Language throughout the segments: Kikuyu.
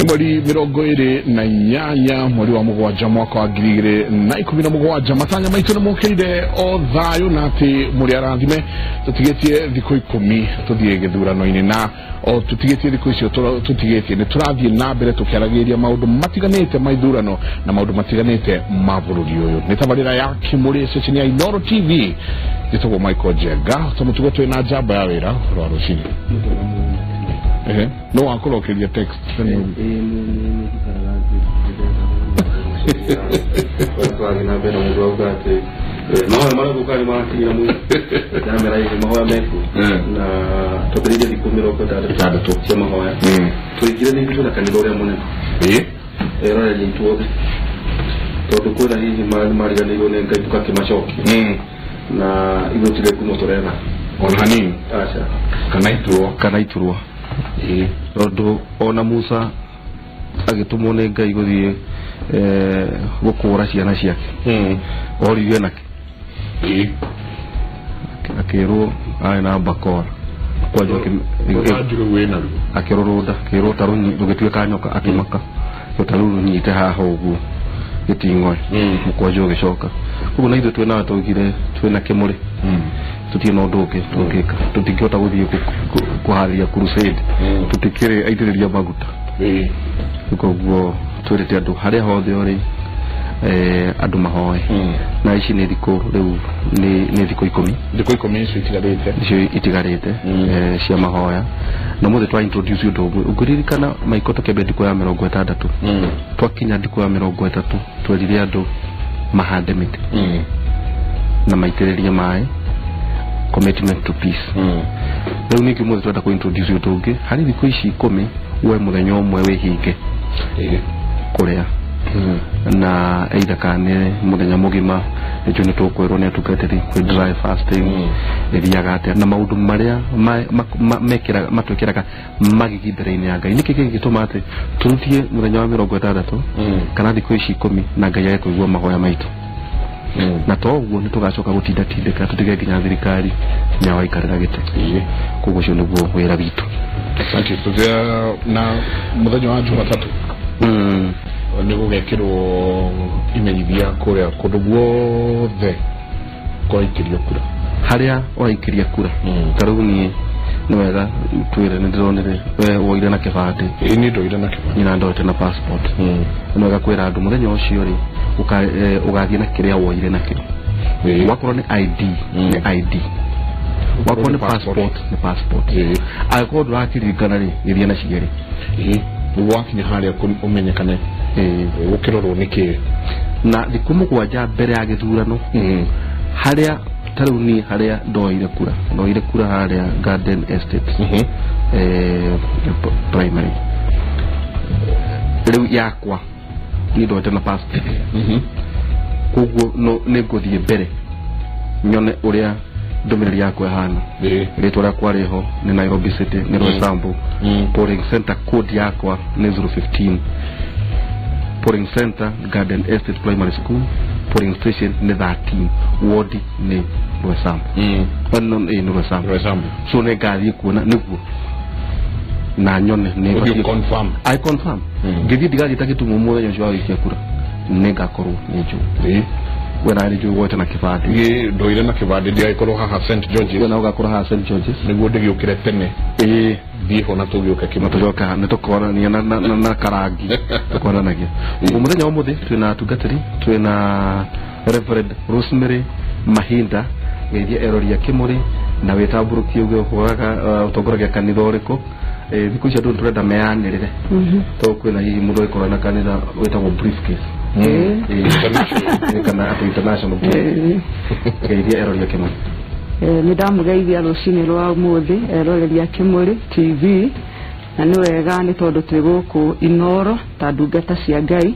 Mweri 28 mweri wa mũgwanja mwaka wa 2017. Matanya maitũ nĩ mokĩire o thayũ na atĩ mũrĩ arathime. Tũtigĩtie thikũ 10 tũthiĩ gĩthurano-inĩ, na o tũtigĩtie thikũ icio tũtigĩtie nĩ tũrathiĩ na mbere tũkĩaragĩrĩria maũndũ matiganĩte ma ithurano na maũndũ matiganĩte ma bũrũri ũyũ. Nĩ tabarĩra ya Kĩmũrĩ ceceni ya Inooro TV. Njĩtagwo Michael Njenga, ta mũtugo twĩ na njamba ya wĩra rwa rũcinĩ. Ehe, no wakũrokeria text. Twathiĩ na mbere na mũndũ auga atĩ mahoya marĩa gũka nĩ marakinyĩra mũno ndamera hihi mahoya mekuo na twambĩrĩirie thikũ 60 cia mahoya. Tũingire nĩ ithuĩ na kanitha ũrĩa mũnene eroreri aitũ othe, tondũ kwĩna hihi mariganĩirwo nĩ Ngai tũgakĩmacokia na ithuĩ tirĩ ngumo tũretha ona hanini. Aca. Kana iturwa. Kana iturwa. Tondũ ona Musa agĩtũmwo nĩ Ngai gũthiĩ gũkũra ciana ciake, oririe nake akĩrwo arĩ na bakora akĩrũrũnda akĩrwo ta rũgĩtuĩka nyoka, akĩmaka ta rũu rũnyite haha ũguo gĩting'oe mũkwanjũ ũgĩcoka. Koguo na ithuĩ twĩ nawe twaugire twĩna Kĩmũrĩ, tũtirĩ na ũndũ ũngĩ tũngĩka, tũtingĩhota gũthiĩ kũharĩria crusade, tũtikĩrĩ aitĩrĩria maguta. Koguo twĩrĩte andũ harĩa hothe ũrĩ andũ mahoe. Na ici nĩ thikũ rĩu nĩ thikũ 10, thikũ 10 icio itigarĩte, icio itigarĩte cia mahoya. Na mũthĩ twa introduce ũndũ ũmwe. Ũngĩririkana Michael, tũkĩambia thikũ ya 60, twakinya thikũ ya 30 twerire andũ mahande mĩtĩ na maitĩrĩrie maĩ, commitment to peace. Rĩu ningĩ mũthĩ twenda kũ introduce ũndũ ũngĩ harĩ thikũ ici 10, we mũthenya ũmwe wĩhinge kũrĩa na either kana nĩ mũthenya mũgima. Nĩcio nĩ tũkwĩrwo nĩ atungatĩri kwĩ dry fasting ĩthiaga atĩa, na maũndũ marĩa mekĩraga matwĩkĩraga magigi mbere-inĩ ya Ngai. Nĩkĩ kĩngĩtũma atĩ tũrutie mũthenya wa 60 kana thikũ ici 10 na Ngai age kũigua mahoya maitũ? Na to ũguo nĩ tũgacoka gũtindatindĩka tũtige nginya thirikari nĩawaikarĩra gĩtĩ. Koguo ũcio nĩguo wĩra witũ. Asante. Tũthia na mũthenya wa Jumatatũ nĩ gũgekĩrwo imenyithia kũrĩa kũndũ guothe kwaikĩrio kura, harĩa ũraikĩria kura. Ta rĩu niĩ nĩ wega twĩre nĩ ndĩronire we woire na kĩbandĩ. Ĩĩ, niĩ ndoire na kĩbandĩ. Niĩ ndoete na passport. Nĩ wega kwĩra andũ mũthenya ũcio rĩ ũgathiĩ na kĩrĩa woire nakĩo. Wakorwo nĩ ID nĩ ID, wakorwo nĩ passport nĩ passport. Angĩkorwo ndũrakĩririkana rĩ, gĩthiĩ na cierĩ. Nĩguo wakinya harĩa ũmenyekane gũkĩrorwo nĩ kĩĩ. Na thikũ 7 mbere ya gĩthurano, harĩa ta rĩu niĩ harĩa ndoire kura, ndoire kura harĩa Garden Estate primary. Rĩu yakwa niĩ ndoete na passport, koguo nĩ ngũthiĩ mbere nyone ũrĩa ndũmĩrĩri yakwa ĩhana. Rĩtwa rĩakwa rĩho nĩ Nairobi City, nĩ Roysambu. Polling center code yakwa nĩ 015, polling center Garden Estate Primary School, polling station nĩ 13, ward nĩ Roysambu. Nĩ Roysambu. Roysambu. So nĩ ngathiĩ kuona nĩguo na nyone nĩ confirm. I confirm. Ngĩthiĩ ndigathiĩ ta gĩtumumu mũthenya ũcio wa gũikia kura, nĩ ngakorwo nĩ njũĩ. We nawe nĩ njũĩ woete na kĩbandĩ. Niĩ ndoire na kĩbandĩ, ndigagĩkorwo haha St George's. We nawe ũgakorwo haha St George's nĩguo ndĩgĩũkĩre tene. Thiĩ ho na tũgĩũke Kĩmũrĩ. Tũcoka nĩ tũkonania na karangi tũkonanagia. Ũguo mũthenya wa ũmũthĩ twĩna atungatĩri, twĩna Reverend Rosemary Mahinda, geithia erori a Kĩmũrĩ na wĩtambũrũkie uge ũhũraga ũtongoragia kanitha ũrĩkũ. Thikũ ici andũ tũrenda meyanĩrĩre, tondũ kwĩna hihi mũndũ agĩkorwo na kanitha wĩtagwo briefcase kana atĩ international. Geithia erori a Kĩmũrĩ. Nĩ ndamũgeithia rũcinĩ rwa ũmũthĩ eroreri a Kĩmũrĩ TV, na nĩ wega nĩ tondũ twĩ gũkũ Inooro ta ndungata cia Ngai.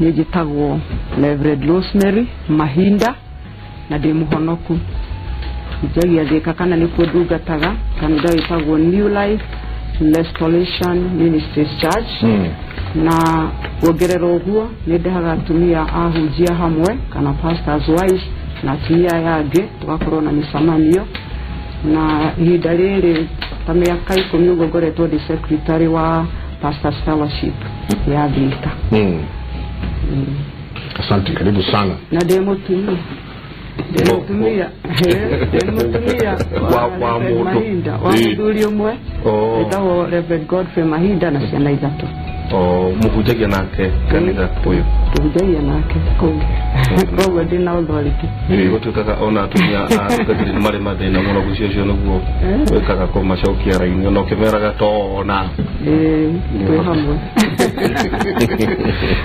Niĩ njĩtagwo Reverend Rosemary Mahinda na ndĩ mũhonoku. Njagia Thika kana nĩkuo ndungataga kanitha wĩtagwo New Life Restoration Ministries Church. Na kuongerera ũguo nĩ ndehaga atumia ahunjia hamwe kana pastors wives na atumia aya angĩ, tũgakorwo na mĩcemanio. Na ihinda rĩrĩ ta mĩaka 10 ũguo ngoretwo ndĩ secretary wa Pastors Fellowship ya Thika. Asante, karibu sana. Na ndĩ mũtumia. Ndĩ mũtumia wa mũndũ Mahinda, wa mũthuri ũmwe wĩtagwo Reverend Godfrey Mahinda na ciana 3. Mũhunjagia nake kanitha ũyũ? Tũhunjagia nake kũu, koguo ndĩna authority. Gũtuĩkaga ona atumia a atungatĩri nĩ marĩ mathĩna mũno gũcio ũcio nĩguo wĩkaga kũmacokia raini ona ũkĩmeraga tona. Twĩ hamwe.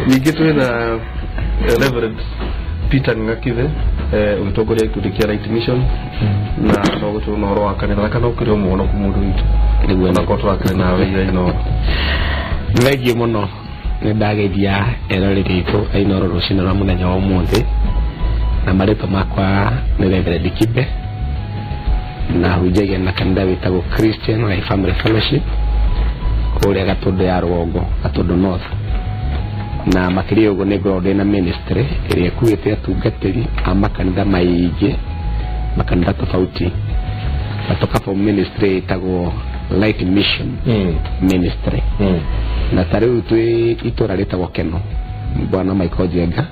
Ningĩ twĩna Reverend Peter Ng'akithe, ũgĩtongoria gĩkundi kĩa Light Mission, na no gũtũrwo na ũhoro wa kanitha na kana ũkĩrĩ o mũhonoku mũndũ witũ nĩguo onakorwo tũrakĩrĩ nawe ira Inooro. Thengiũ mũno, nĩ ndageithia eroreri aitũ a Inooro rũcinĩ rwa mũthenya wa ũmũthĩ, na marĩtwa makwa nĩ Reverend Kibe, na hunjagia na kanitha wĩtagwo Christian Life Family Fellowship kũrĩa Gatũndũ ya Rũgongo, Gatũndũ North. Na makĩria ũguo nĩ ngoragwo ndĩna ministry ĩrĩa ĩkuĩte atungatĩri a makanitha maingĩ, makanitha tofauti, na tũkaform ministry ĩtagwo Light Mission Ministry. Na ta rĩu twĩ itũra rĩtagwo Keno, Bwana Michael Njenga,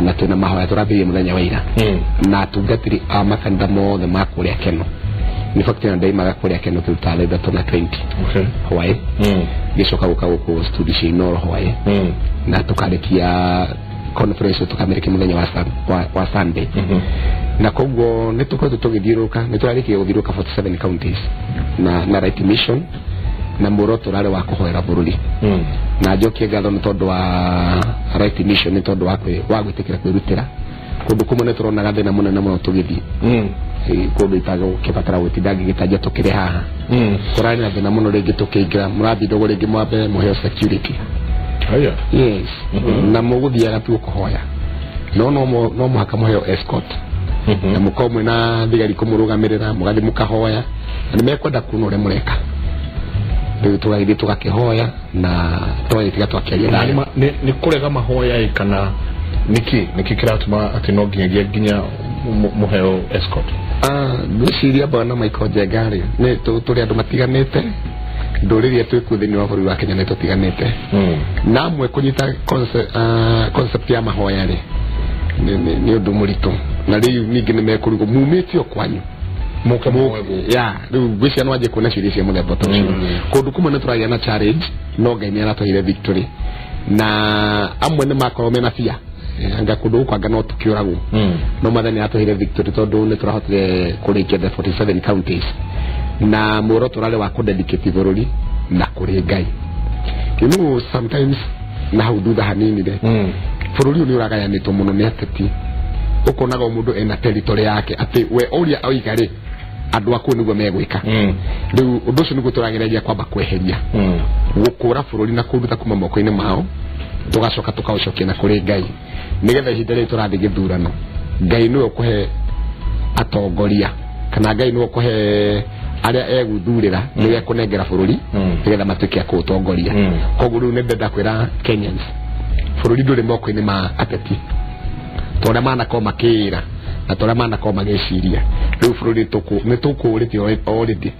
na twĩna mahoya tũrambĩrĩria mũthenya wa ira na atungatĩri a makanitha mothe ma kũrĩa Keno. In fact, na ndaimaga kũrĩa Keno kĩruta thaa 3:20 hwaĩ, ngĩcoka gũka gũkũ studio cia Inooro hwaĩ, na tũkarĩkia conference tũkamĩrĩkia mũthenya wa Sunday. Na koguo nĩ tũkoretwo tũgĩthiũrũrũka, nĩ tũrarĩkia gũthiũrũrũka 47 counties na Light Mission, na muoroto ũrarĩ wa kũhoera bũrũri. Na njokie ngatho nĩ tondũ wa Light Mission, nĩ tondũ wa gwĩtĩkĩra kwĩrutĩra. Kũndũ kũmwe nĩ tũronaga thĩna mũnene mũno tũgĩthiĩ kũndũ itagũkĩbatara gwĩtinda ngĩgĩtanjia tũkĩrĩ haha. Kũrarĩ na thĩna mũno rĩngĩ tũkĩingĩra mũrathiĩ ndogo rĩngĩ mwambe mũheo security. Yes. Na mũgũthiaga tu kũhoya, no mũhaka mũheo escort, na mũkorwo mwĩna thigari kũmũrũgamĩrĩra, mũgathiĩ mũkahoya, na nĩ mekwenda kuona ũrĩa mũreka. Rĩu tũgagĩthiĩ tũgakĩhoya na tũgagĩtiga twakĩaria thayũ. Nĩ kũrega mahoya kana nĩkĩ kĩratũma atĩ no nginyagia nginya mũheo escort? Ngwĩciria Bwana Michael Njenga rĩ, nĩ tũrĩ andũ matiganĩte, ndũrĩrĩ iria twĩ kuo thĩinĩ wa bũrũri wa Kenya nĩ tũtiganĩte, na amwe kũnyita concept ya mahoya rĩ nĩ ũndũ mũritũ, na rĩu ningĩ nĩ mekũrigwo mumĩte o kwanyu mũke mũhoe gũkũ. Ya rĩu ngwĩciria no wanjie kuona ciũria cia mũthemba ta ũcio. Kũndũ kũmwe nĩ tũragĩa na challenge, no Ngai nĩ aratũheire victory, na amwe nĩ makorwo mena fear anga kũndũ gũkũ anga no tũkĩũragwo, no Mwathani aratũheire victory tondũ nĩ tũrahotire kũrĩkia the 47 counties, na muoroto ũrarĩ wa kũdedicate bũrũri na kũrĩ Ngai. You know, sometimes na hau thutha hanini rĩ, bũrũri ũyũ nĩ ũragayanĩtwo mũno nĩ ateti, ũkonaga o mũndũ ena territory yake, atĩ we ũrĩa oiga rĩ, andũ a kũu nĩguo megwĩka. Rĩu ũndũ ũcio nĩguo tũrageragia kwamba kweheria, gũkũra bũrũri na kũruta kuma moko-inĩ mao, tũgacoka tũkaũcokia na kũrĩ Ngai, nĩgetha ihinda rĩrĩ tũrathiĩ gĩthurano, Ngai nĩwe ũkũhe atongoria, kana Ngai nĩwe ũkũhe arĩa egũthurĩra, nĩwe ekũnengera bũrũri nĩgetha matuĩke a kũũtongoria. Koguo rĩu nĩ ndenda kwĩra Kenyans, bũrũri ndũrĩ moko-inĩ ma ateti ta ũrĩa manakorwo makĩĩra na ta ũrĩa manakorwo magĩciria. Rĩu bũrũri nĩ tũkũũrĩte already,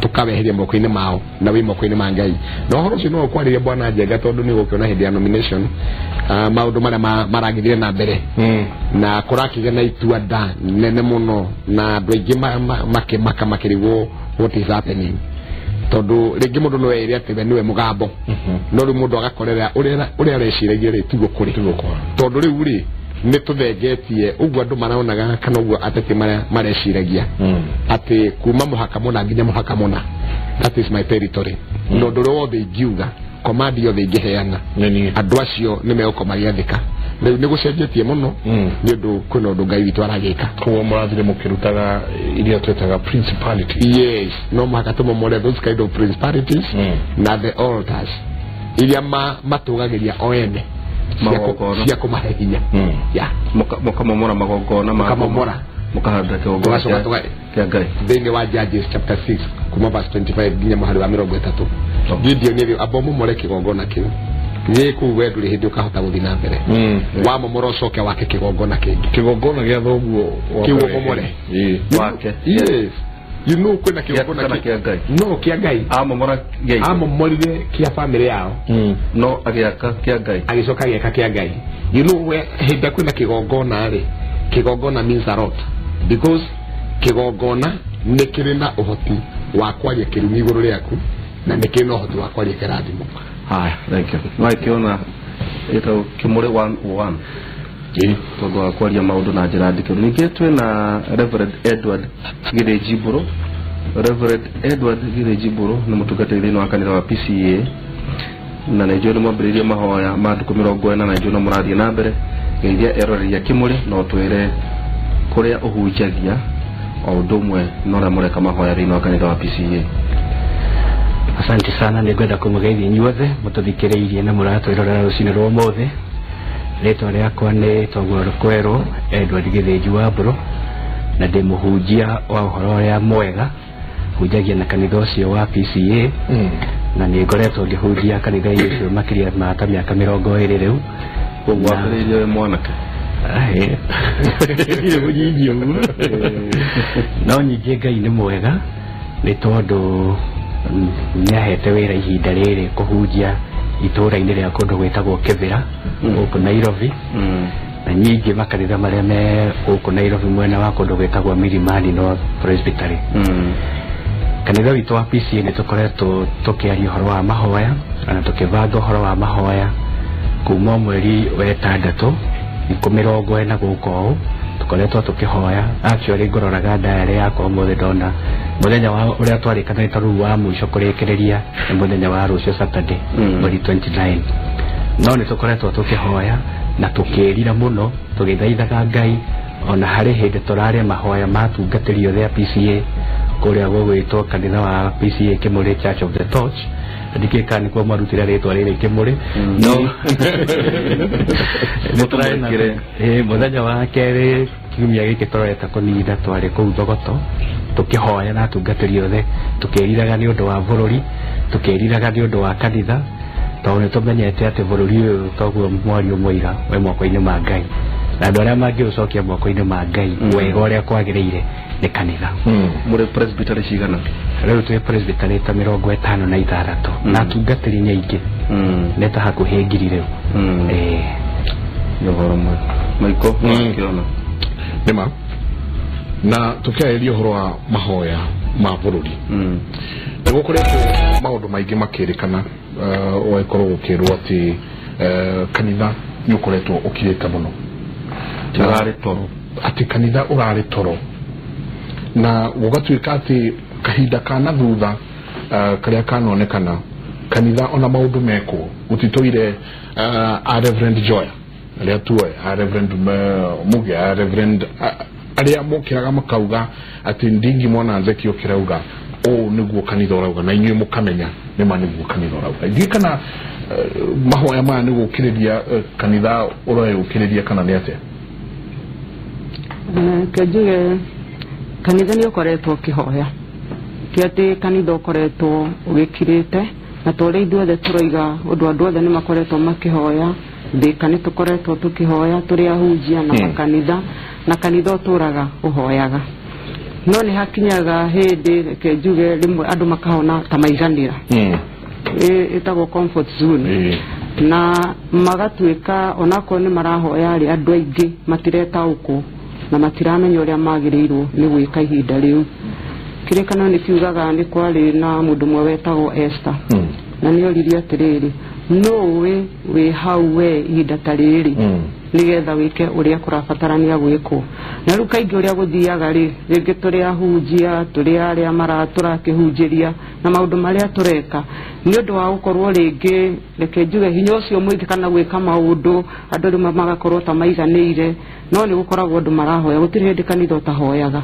tũkaweheria moko-inĩ mao na wĩ moko-inĩ ma Ngai. Na ũhoro ũcio no ũkwarĩria Bwana Njenga, tondũ nĩ ũgũkĩona hĩndĩ ya nomination maũndũ marĩa maragĩthire na mbere, na kũrakĩgĩa na itua nda nene mũno, na andũ aingĩ makĩmaka makĩrigwo what is happening, tondũ rĩngĩ mũndũ no ere atĩ we nĩwe mũgambo, no rĩu mũndũ agakorera ũrĩa areciragia rĩ tiguo kũrĩ, tondũ rĩu rĩ nĩ tũthengetie ũguo andũ maraonaga kana ũguo ateti mareciragia atĩ kuma mũhaka mũna nginya mũhaka mũna, that is my territory, na ũndũ ũrĩa wothe ingiuga, command yothe ingĩheana, andũ acio nĩ megũkorwo magĩathĩka. Rĩu nĩ gũcenjetie mũno nĩ ũndũ kwĩna ũndũ Ngai witũ aragĩka. Koguo mũrathire mũkĩrutaga iria twĩtaga principalities. Yes, no mũhaka tũmomore those kind of principalities na the altars iria matũgagĩria o ene cia kũmahe hinya. Mũkamomora magongona, mũkamomora, mũkahanda kĩgongona kĩa Ngai. Thĩinĩ wa Judges chapter 6 kuma verse 25 nginya mũhari wa 30, Gideon nĩ amba momore kĩgongona kĩu gĩ kũu, we ndũrĩ hĩndĩ ũkahota gũthiĩ na mbere. Wamomora ũcoke wake kĩgongona kĩngĩ, kĩgongona gĩa thoguo kĩu ũmomore wake. Yes. You know kwina kigongona kia Ngai no kia Ngai amomora kia amomorire kia family yao no agiaka kia Ngai agicoka agiaka kia Ngai. You know we hinda kwina kigongona ri, kigongona means a lot because kigongona nĩ kĩrĩ na ũhoti wa kwaria kĩrumi igũrũ rĩaku na nĩ kĩrĩ na ũhoti wa kwaria kĩrathimo. Haya, thank you. Mwakiona ĩtagwo Kĩmũrĩ 101 tondũ wa kwaria maũndũ na njĩra ndikĩru. Ningĩ twĩna Reverend Edward Gĩthĩnji Mbũrũ. Reverend Edward Gĩthĩnji Mbũrũ nĩ mũtungatĩri thĩinĩ wa kanitha wa PCA na nĩ njũĩ nĩ mwambĩrĩirie mahoya ma ndukũ 40 na njũĩ no mũrathiĩ na mbere. Geithia eroreri a Kĩmũrĩ no twĩre kũrĩa ũhunjagia o ũndũ ũmwe na ũrĩa mũreka mahoya thĩinĩ wa kanitha wa PCA. Asante sana, nĩngwenda kũmũgeithia inyuothe mũtũthikĩrĩirie na mũratwĩrorera rũcinĩ rwa ũmũthĩ. Rĩtwa rĩakwa nĩ toguo rũkwerwo Edward Gĩthĩnji wa Mbũrũ na ndĩ mũhunjia wa ũhoro ũrĩa mwega, hunjagia na kanitha ũcio wa PCA na nĩ ngoretwo ngĩhunjia kanitha-inĩ ũcio makĩria ma ta mĩaka 20 rĩu. Koguo wambĩrĩirie wĩ mwanake? No nyingĩ Ngai nĩ mwega nĩ tondũ nĩahete wĩra ihinda rĩrĩ kũhunjia itũũra-inĩ rĩa kũndũ gwĩtagwo Kĩbĩra gũkũ Nairobi na nyingĩ makanitha marĩa me gũkũ Nairobi mwena wa kũndũ gwĩtagwo Milimani North Presbytery. Kanitha witũ wa PCA nĩ tũkoretwo tũkĩaria ũhoro wa mahoya na tũkĩbanga ũhoro wa mahoya kuma mweri wa ĩtandatũ thikũ 40 gũkũ ũũ tũkoretwo tũkĩhoya. Actually ngũroraga diary yakwa ũmũthĩ ndona mũthenya wa ũrĩa twarĩkanĩte rĩu wa mũico kũrĩkĩrĩria nĩ mũthenya wa rũciũ Saturday mweri 29. No nĩ tũkoretwo tũkĩhoya na tũkĩrira mũno tũgĩthaithaga Ngai ona harĩ hĩndĩ tũrarĩa mahoya ma atungatĩri othe a PCA kũrĩa gũgwĩtwo kanitha wa PCA Kĩmũrĩ Church of the Torch. Ndikĩ kana nĩkuo marutire rĩtwa rĩrĩ Kĩmũrĩ no mũthenya wa kerĩ kiumia gĩkĩ tũrorete kũnina twarĩ kũu Thogoto tũkĩhoya na atungatĩri othe tũkĩriraga nĩ ũndũ wa bũrũri, tũkĩriraga nĩ ũndũ wa kanitha tondũ nĩ tũmenyete atĩ bũrũri ũyũ toguo mwario mũira wĩ moko-inĩ ma Ngai na andũ arĩa mangĩũcokia moko-inĩ ma Ngai wega ũrĩa kwagĩrĩire nĩ kanitha. Mũrĩ presbytery cigana? Rĩu twĩ presbytery ta 56 na atungatĩri nĩ aingĩ nĩ ta hakuhĩ 1000 rĩu. Nĩ ũhoro mwega. Maiko wakĩona nĩma na tũkĩarĩria ũhoro wa mahoya ma bũrũri nĩ gũkoretwo maũndũ maingĩ makĩrĩkana ũgagĩkorwo gũkĩrwo atĩ kanitha nĩ ũkoretwo ũkirĩte mũno ũrarĩ toro, atĩ kanitha ũrarĩ toro na gũgatuĩka atĩ kahinda kana thutha karĩa kanonekana kanitha ona maũndũ mekwo gũtitũire a Reverend Joya arĩa tuoe a Reverend Muge a Reverend arĩa mokĩraga makauga atĩ ndingi mwana Nzeki ũkĩrauga ũũ nĩguo kanitha ũrauga na inyuĩ mũkamenya nĩma nĩguo kanitha ũrauga. Ithuĩ kana mahoya maya nĩ gũkĩrĩria kanitha ũreyũkĩrĩria kana nĩ atĩa? Njuge kanitha nĩ ũkoretwo ũkĩhoya, ti atĩ kanitha ũkoretwo ũgĩkirĩte na ta ũrĩa ithuothe tũroiga ũndũ andũ othe nĩ makoretwo makĩhoya. Thika nĩ tũkoretwo tũkĩhoya tũrĩ ahunjia na makanitha na kanitha ũtũraga ũhoyaga, no nĩ hakinyaga hĩndĩ reke njuge rĩmwe andũ makahona ta maiganĩra ĩtagwo comfort zone na magatuĩka onakorwo nĩ marahoya rĩ andũ aingĩ matiretaũkwo na matiramenya ũrĩa magĩrĩirwo nĩ gwĩka ihinda rĩu. Kĩrĩkanĩro nĩ kiugaga nĩ kwarĩ na mũndũ ũmwe wetagwo Esther na nĩ oririe atĩrĩrĩ, nũ wĩ hau we ihinda ta rĩrĩ nĩgetha wĩke ũrĩa kũrabatarania gwĩkwo. Na rĩu kaingĩ ũrĩa gũthiaga rĩ, rĩngĩ tũrĩ ahunjia tũrĩ arĩa tũrakĩhunjĩria na maũndũ marĩa tũreka nĩ ũndũ wa gũkorwo rĩngĩ reke njuge hinya ũcio mũingĩ kana gwĩka maũndũ andũ rĩmwe magakorwo ta maiganĩire, no nĩ gũkoragwo andũ marahoya, gũtirĩ hĩndĩ kanitha ũtahoyaga.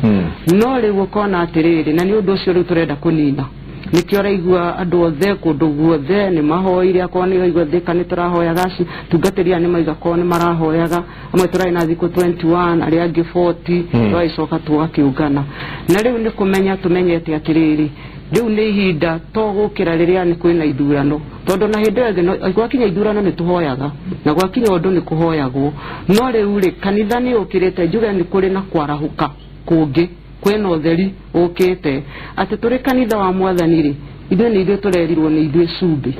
No rĩu ũkona atĩrĩrĩ, na nĩ ũndũ ũcio rĩu tũrenda kũnina nĩkĩo ũraigua andũ othe kũndũ guothe nĩ mahoire, akorwo nĩ ũraigua Thika nĩ tũrahoyaga, tungatĩri aya nĩ maiga korwo nĩ marahoyaga, amwe tũrarĩ na thikũ 21 arĩa angĩ 40 tũgagĩcoka tũgakĩũngana. Na rĩu nĩ kũmenya tũmenyete atĩrĩrĩ, rĩu nĩ ihinda to gũkĩra rĩrĩa nĩ kwĩna ithurano, tondũ na hĩndĩ ĩyo ĩngĩ gwakinya ithurano nĩ tũhoyaga na gwakinya ũndũ nĩ kũhoyagwo, no rĩu rĩ kanitha nĩ ũkĩrĩte njuge nĩ kũrĩ na kwarahũka kũngĩ Kwĩna ũtheri ũkĩte atĩ tũrĩ kanitha wa mwathani rĩ, ithuĩ nĩ ithuĩ tũrerirwo nĩ ithuĩ cumbĩ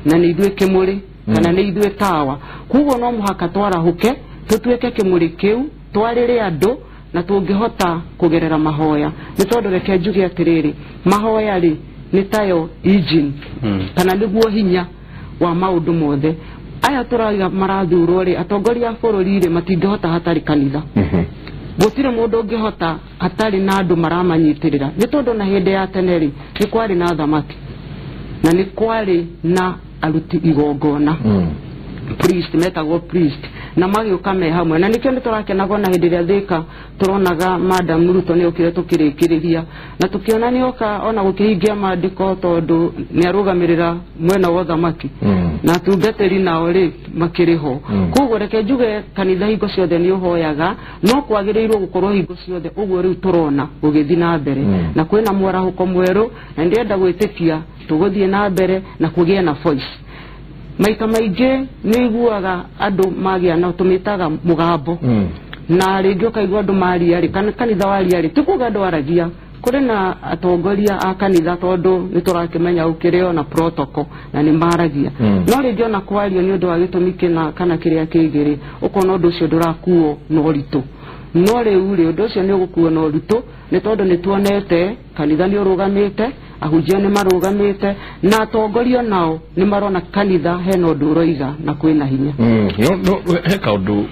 na nĩ ithuĩ kĩmũrĩ kana nĩ ithuĩ tawa. Koguo no mũhaka twarahũke tũtuĩke kĩmũrĩ kĩu, twarĩre andũ na tũngĩhota kũgerera mahoya. Nĩ tondũ reke njuge atĩrĩrĩ, mahoya rĩ nĩ tayo engine kana nĩguo hinya wa maũndũ mothe. Aya tũrauga marathurwo rĩ, atongoria a bũrũri rĩ, matingĩhota hatarĩ kanitha. Gũtirĩ mũndũ ũngĩhota hatarĩ na andũ maramanyitĩrĩra. Nĩ tondũ na hĩndĩ ya tene rĩ, nĩ kwarĩ na thamaki na nĩ kwarĩ na aruti igongona, priest, metagwo priest, na magĩũka me hamwe. Na nĩkĩo nĩ tũrakenaga ona hĩndĩ ĩrĩa Thika tũronaga Madam Ruto nĩ okire tũkĩrĩkĩrĩria na tũkĩona nĩ oka ona gũkĩhingia maandĩko, tondũ nĩ arũgamĩrĩra mwena wa ũthamaki na atungatĩri nao rĩ makĩrĩ ho. Koguo reke njuge kanitha hingo ciothe nĩ ũhoyaga, no kwagĩrĩirwo gũkorwo hingo ciothe ũguo rĩu tũrona gũgĩthiĩ na mbere na kwĩna mwarahũko mwerũ, na ndĩrenda gwĩtĩkia tũgũthiĩ na mbere na kũgĩa na voice. Maita maingĩ nĩ iguaga andũ magĩa na tũmĩtaga mũgambo, na rĩngĩ ũkaigua andũ maria rĩ, kana kanitha waria rĩ, ti kuga andũ aragia, kũrĩ na atongoria a kanitha tondũ nĩ tũrakĩmenya ũkĩrĩ ona protocol na nĩ maragia. No rĩngĩ ona kwario nĩ ũndũ wa gĩtũmi kĩna kana kĩrĩa kĩngĩ rĩ, ũkona ũndũ ũcio ndũrakuo na ũritũ. No rĩu rĩ, ũndũ ũcio nĩ ũgũkuo na ũritũ nĩ tondũ nĩ tuonete kanitha nĩ ũrũgamĩte, ahunjia nĩ marũgamĩte, na atongoria nao nĩ marona kanitha hena ũndũ ũroiga na kwĩna hinya. No he kaũndũ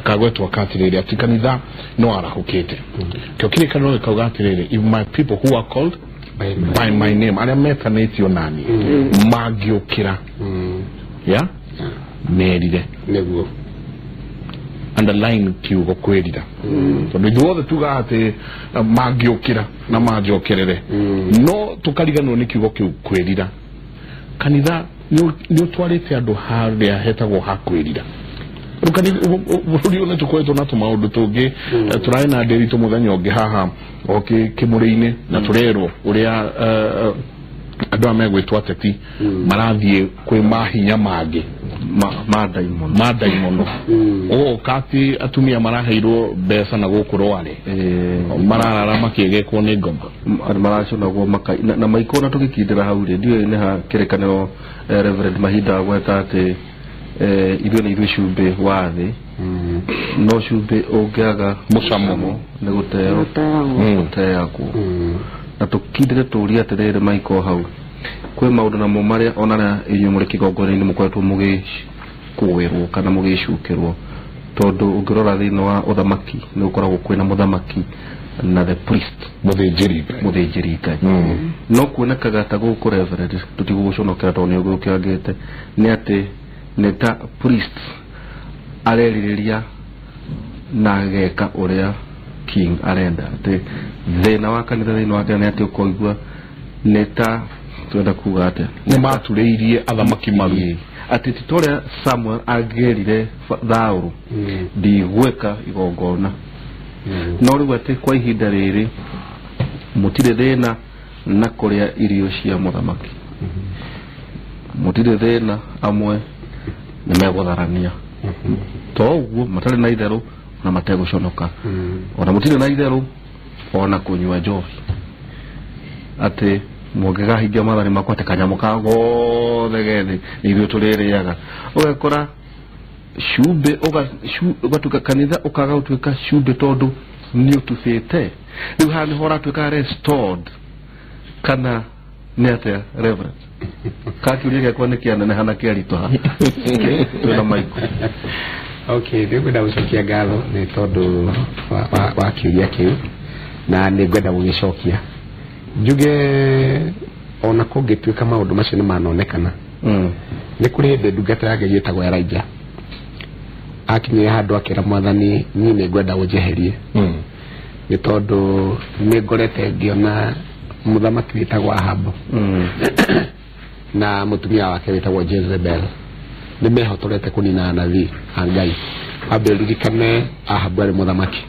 kagwetwo katirĩrĩ atĩ kanitha no arahũkĩte. Kĩo kĩrĩkanĩro gĩkauga atĩrĩrĩ, if my people who are called by my name, arĩa metanĩtio nani mangĩũkĩra ya merire. Nĩguo underline kiugo kwĩrira, tondũ ithuothe tugaga atĩ mangĩũkĩra na manjokerere, no tũkariganĩrwo nĩ kiugo kĩu kwĩrira. Kanitha nĩ ũtwarĩte andũ harĩa hetagwo ha kwĩrira. Bũrũri ũyũ nĩ tũkoretwo na tũmaũndũ tũngĩ, tũrarĩ na ndĩritũ mũthenya ũngĩ haha o kĩmũrĩ-inĩ, na tũrerwo ũrĩa andũ aya megwĩtwo ateti marathiĩ kwĩ mahinya mangĩ ma ndaimono. Ũgoka atĩ atumia maraheirwo mbeca na gũkũ Rware mararara makĩgekwo nĩ ngoma, maraconagwo na maikona. Tũgĩkindĩra hau rĩ, ndiũĩ nĩ ha kĩrĩkanĩro Reverend Mahinda agweta atĩ ithuĩ nĩ ithuĩ cumbĩ wa thĩ, no cumbĩ ũngĩaga mũcamo nĩ gũteo gũteagwo. Na tũkindĩre tũrie atĩrĩrĩ, Maiko, hau kwĩ maũndũ namo marĩa ona arĩa inyuĩ mũrĩ kĩgongona-inĩ mũkoretwo mũgĩkũĩrwo kana mũgĩcukĩrwo, tondũ ũngĩrora thĩinĩ wa ũthamaki nĩ gũkoragwo kwĩna mũthamaki na the priest, mũthĩnjĩri Ngai. No kuonekaga ta gũkũ, Reverend, tũtigũgũconokera tondũ nĩ ũgũkĩangĩte, nĩ atĩ nĩ ta priest arerirĩria na ageka ũrĩa king arenda. Atĩ thĩna wa kanitha thĩinĩ wa Kenya nĩ atĩ ũkoigua nĩ ta twenda kuga atĩa, nĩ maturĩirie athamaki maru, atĩ ti ta ũrĩa Samuel angĩerire Thaũrũ ndigwĩka igongona. No rĩu atĩ kwa ihinda rĩrĩ mũtirĩ thĩna na kũrĩa irio cia mũthamaki, mũtirĩ thĩna, amwe nĩ megũtharania to ũguo matarĩ na itherũ na mategũconoka, ona mũtirĩ na itherũ ona kũnyua njohi, atĩ mũngĩkahingia maathani makwa atĩ kanyamũ ka gothe gethĩ nĩ ithuĩ tũrĩrĩaga. Ũgakora cumbĩ ũgatuĩka kanitha ũkaga gũtuĩka cumbĩ tondũ nĩ ũtubĩte. Rĩu haha nĩho ũratuĩka restored kana nĩ atĩa, Reverend? Ka kĩũria gĩakwa nĩ kĩaneneha na kĩaritũha twĩna Maiko. Okay, nĩ ngwenda gũcokia ngatho nĩ tondũ wa kĩũria kĩu, na nĩ ngwenda gũgĩcokia njuge ona kũngĩtuĩka maũndũ macio nĩ manonekana. Nĩ kũrĩ hĩndĩ ndungata ya Ngai ĩtagwo Elijah akinyire handũ akĩra mwathani, niĩ nĩ ngwenda ũnjeherie nĩ tondũ nĩ ngorete ngĩona mũthamaki wĩtagwo Ahabu na mũtumia wake wĩtagwo Jezebel nĩ mehotorete kũnina anabii a Ngai. Wambe ũririkane Ahabu arĩ mũthamaki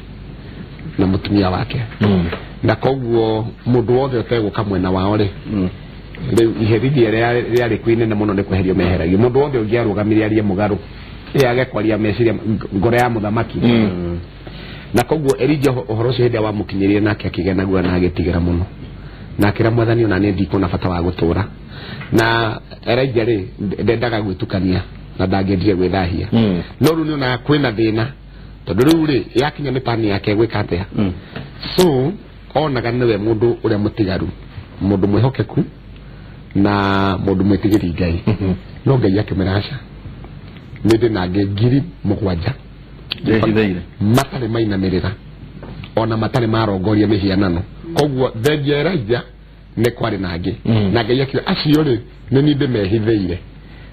na mũtumia wake, na koguo mũndũ wothe ũtegũka mwena wao rĩ, rĩu iherithia rĩarĩ kuo inene mũno nĩ kweherio meheragio. Mũndũ wothe ũngĩarũgamire arie mũgarũ, ĩ age kwaria meciria ngoro ya mũthamaki. Na koguo Elija ũhoro ũcio hĩndĩ ĩrĩa wamũkinyĩrire nake akĩgĩa naguo na agĩtigĩra mũno na akĩra mwathani ona niĩ ndikuona bata wa gũtũra. Na Elija rĩ ndendaga gwĩtukania na ndangĩendire gwĩthahia. No rĩu nĩonaga kwĩna thĩna tondũ rĩu rĩ yakinya nĩ tani yake gwĩka atĩa. So onaga nĩwe mũndũ ũrĩa mũtigaru, mũndũ mwĩhokeku na mũndũ mwĩtigĩri Ngai. No Ngai akĩmwĩra aca, nĩ ndĩ na angĩ 7,000 matarĩ mainamĩrĩra ona matarĩ marongoria mĩhianano. Koguo thengia Elija nĩ kwarĩ na angĩ. Na Ngai akiuga acio rĩ nĩ niĩ ndĩmehithĩire.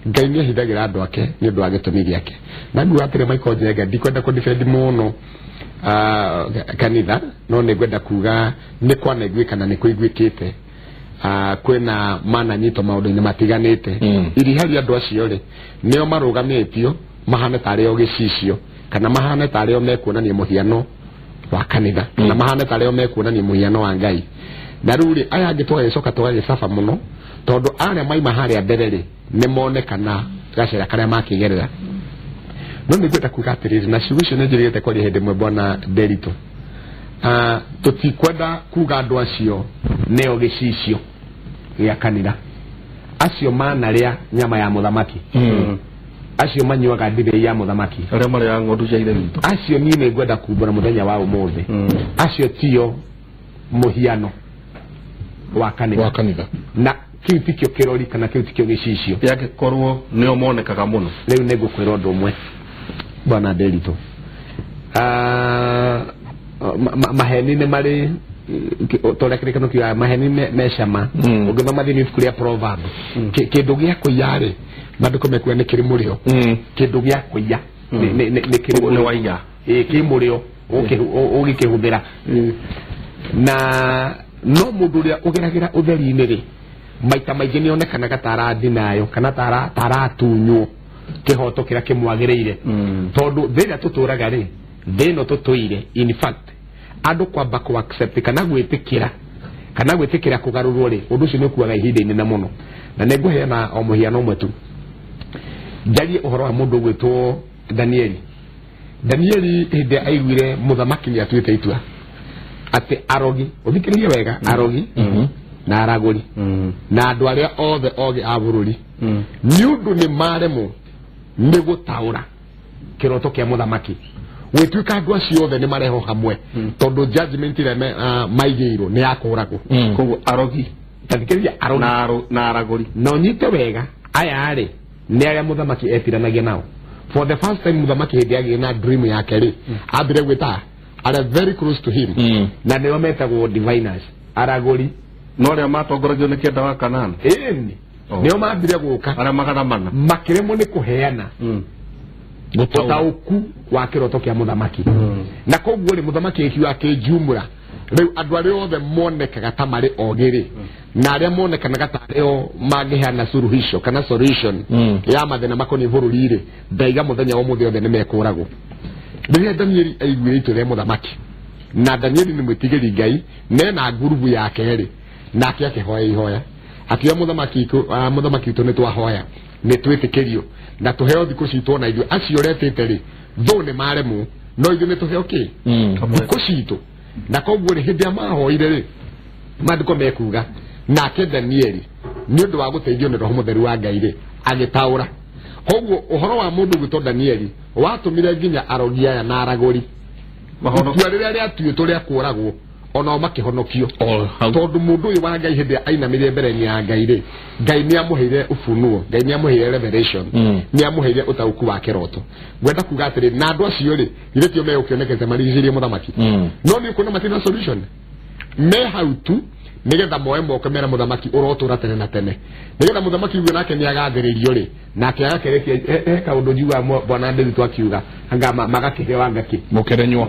Ngai nĩ ahithagĩra andũ ake nĩ ũndũ wa gĩtũmi gĩake. Na nguga atĩrĩ Michael Njenga, ndikwenda kũdefend mũno kanitha, no nĩ ngwenda kuga nĩ kwanaiguĩka na nĩ kũiguĩkĩte kwĩna mananyitwo maũndũ-inĩ matiganĩte. Iriharia andũ acio rĩ nĩo marũgamĩtio mahane tarĩ o gĩcicio kana mahane tarĩ o mekuonania mũhiano wa kanitha kana mahane tarĩ o mekuonania mũhiano wa Ngai. Na rĩu rĩ aya angĩ tũgagĩcoka tũgagĩcaba mũno tondũ arĩa maima harĩa mbere rĩ nĩ monekana gacĩra karĩa makĩgerera. No nĩ ngwenda kuga atĩrĩrĩ, na ciugo icio nĩ njĩrĩgĩte kwaria hĩndĩ ĩmwe bwana Nderitu, tũtikwenda kuga andũ acio nĩo gĩcicio gĩa kanitha, acio manarĩa nyama ya mũthamaki, acio manyuaga ndibei ya mũthamaki, arĩa marĩaga ng'ondu cia ithe witũ, acio niĩ nĩ ngwenda kumbũra mũthenya wa ũmũthĩ, acio tio mũhiano wa kanitha. Na kĩu tikĩo kĩrori kana kĩu tikĩo gĩcicio yangĩkorwo nĩo monekaga mũno. Rĩu nĩ ngũkwĩra ũndũ ũmwe bwana Nderitu, maheni nĩ marĩ torĩa kĩrĩkano kiugaga maheni me cama. Ũngĩthoma thĩinĩ ibuku rĩa Proverb, kĩndũ gĩa kũiya rĩ maandĩko mekuga nĩ kĩrĩ mũrĩo. Kĩndũ gĩa kũiya nĩ kĩrĩ nĩ waiya, kĩ mũrĩo ũgĩkĩhũthĩra. Na no mũndũ ũrĩa ũgeragĩra ũtheri-inĩ rĩ maita maingĩ nĩ onekanaga ta aradinayo kana ta aratunywo kĩhoto kĩrĩa kĩmwagĩrĩire. Tondũ thĩ ĩrĩa tũtũraga rĩ, thĩ ĩno tũtũire, in fact andũ kwamba kũ accept kana gwĩtĩkĩra kũgarũrwo rĩ, ũndũ ũcio nĩ ũkuaga ihinda inene mũno. Na nĩ ngũheana o mũhiano ũmwe tu, njarie ũhoro wa mũndũ ũgwĩtwo Danieli. Danieli hĩndĩ ĩrĩa aiguire mũthamaki nĩ atuĩte itua atĩ arogi, ũthikĩrĩrie wega, arogi na aragũri na andũ arĩa othe ogĩ a bũrũri nĩ ũndũ nĩ maremwo nĩ gũtaũra kĩroto kĩa mũthamaki, gwĩtuĩka andũ acio othe nĩ marehwo hamwe tondũ judgment ĩrĩa maigĩirwo nĩ ya kũũragwo. Koguo arogi, tathikĩrĩria, arogi na aragũri, na ũnyite wega, aya rĩ nĩ arĩa mũthamaki etiranagia nao. For the first time mũthamaki hĩndĩ agĩe na dream yake rĩ, ambire gwĩta arĩa very close to him, na nĩo metagwo diviners, aragũri. No arĩa matongoragio nĩ kĩenda wa Kanani, ĩni nĩo mambire gũka arĩa 400 makĩremwo nĩ kũheana ũtaũku wa kĩroto kĩa mũthamaki. Na koguo rĩ mũthamaki akiuga akĩnjumũra rĩu andũ arĩa othe monekaga ta marĩ ogĩ rĩ, na arĩa monekanaga ta arĩ o mangĩheana suluhisho kana solution ya mathĩna makoniĩ bũrũri rĩ, ndaiga mũthenya wa ũmũthĩ othe nĩ mekũragwo. Rĩrĩa Danieli aiguire itua rĩa mũthamaki, na Danieli nĩ mwĩtigĩri Ngai nena ngurubu yake rĩ, nake akĩhoya ihoya akiuga mũthamaki witũ nĩ twahoya nĩ twĩtĩkĩrio na tũheo thikũ citũ ona ithuĩ acio ũretĩte rĩ thũ nĩ maremwo no ithuĩ nĩ tũheo kĩ thikũ citũ. Na koguo rĩ hĩndĩ ĩrĩa mahoire rĩ maandĩko mekuga nake Danieli nĩ ũndũ wa gũteithio nĩ Roho Mũtheru wa Ngai rĩ agĩtaũra. Koguo ũhoro wa mũndũ gwĩtwo Danieli watũmire nginya arogi aya na aragũri itua rĩrĩa rĩatuĩtwo rĩa kũũragwo onao makĩhonokio, tondũ mũndũ ũyũ wa Ngai hĩndĩ ĩrĩa ainamĩrire mbere-inĩ ya Ngai rĩ, Ngai nĩ amũheire ufunuo, Ngai nĩ amũheire revelation, nĩ amũheire ũtaũku wa kĩroto. Ngwenda kuga atĩrĩ, na andũ acio rĩ githĩ tio megũkĩonekete marigicĩirie mũthamaki, no nĩ ũkuona matirĩ na solution, me hau tu nĩgetha moe moko mera mũthamaki ũrotũra tene na tene, nĩgetha mũthamaki uge nake nĩ agathĩrĩrio rĩ, nake agakerekia he kaũndũ njugaga bwana Nderitu akiuga anga magakĩheo anga kĩ mũkerenywa.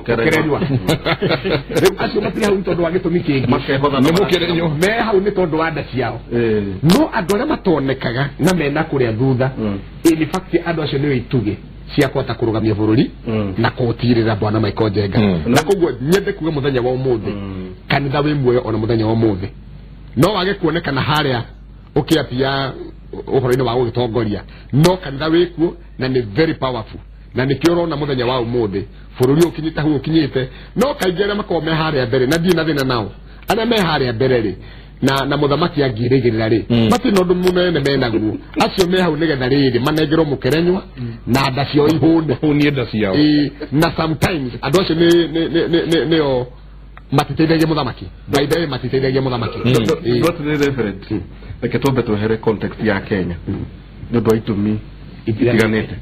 Rĩu acio matirĩ hau tondũ wa gĩtũmi kĩngĩ, nĩ mũkerenywa, me hau nĩ tondũ wa nda ciao. No andũ arĩa matonekaga na mena kũrĩa thutha, in fact andũ acio nĩo itugĩ cia kũhota kũrũgamia bũrũri na kũũtirĩra bwana Michael Njenga. Na koguo nyende kuga mũthenya wa ũmũthĩ kanitha wĩ muoyo ona mũthenya wa ũmũthĩ, no wage kuonekana harĩa ũkĩapia ũhoro-inĩ wa gũgĩtongoria, no kanitha wĩkuo na nĩ very powerful. Na nĩkĩo ũrona mũthenya wa ũmũthĩ bũrũri ũkinyĩte hau ũkinyĩte. No kaingĩ arĩa makoragwo me harĩa mbere, na ndirĩ na thĩna nao, arĩa me harĩa mbere rĩ, na mũthamaki angĩrĩgĩrĩra rĩ, matirĩ na ũndũ mũnene menaguo. Acio me hau nĩgetha rĩrĩ manengerwo mũkerenywa na nda ciao ihũne, hũnie nda ciao. Na sometimes andũ acio nĩo matiteithagia mũthamaki. By the way, matiteithagia mũthamaki. Not referent. Reke twambe twehere context ya Kenya nĩ ũndũ wa itũmi itiganĩte,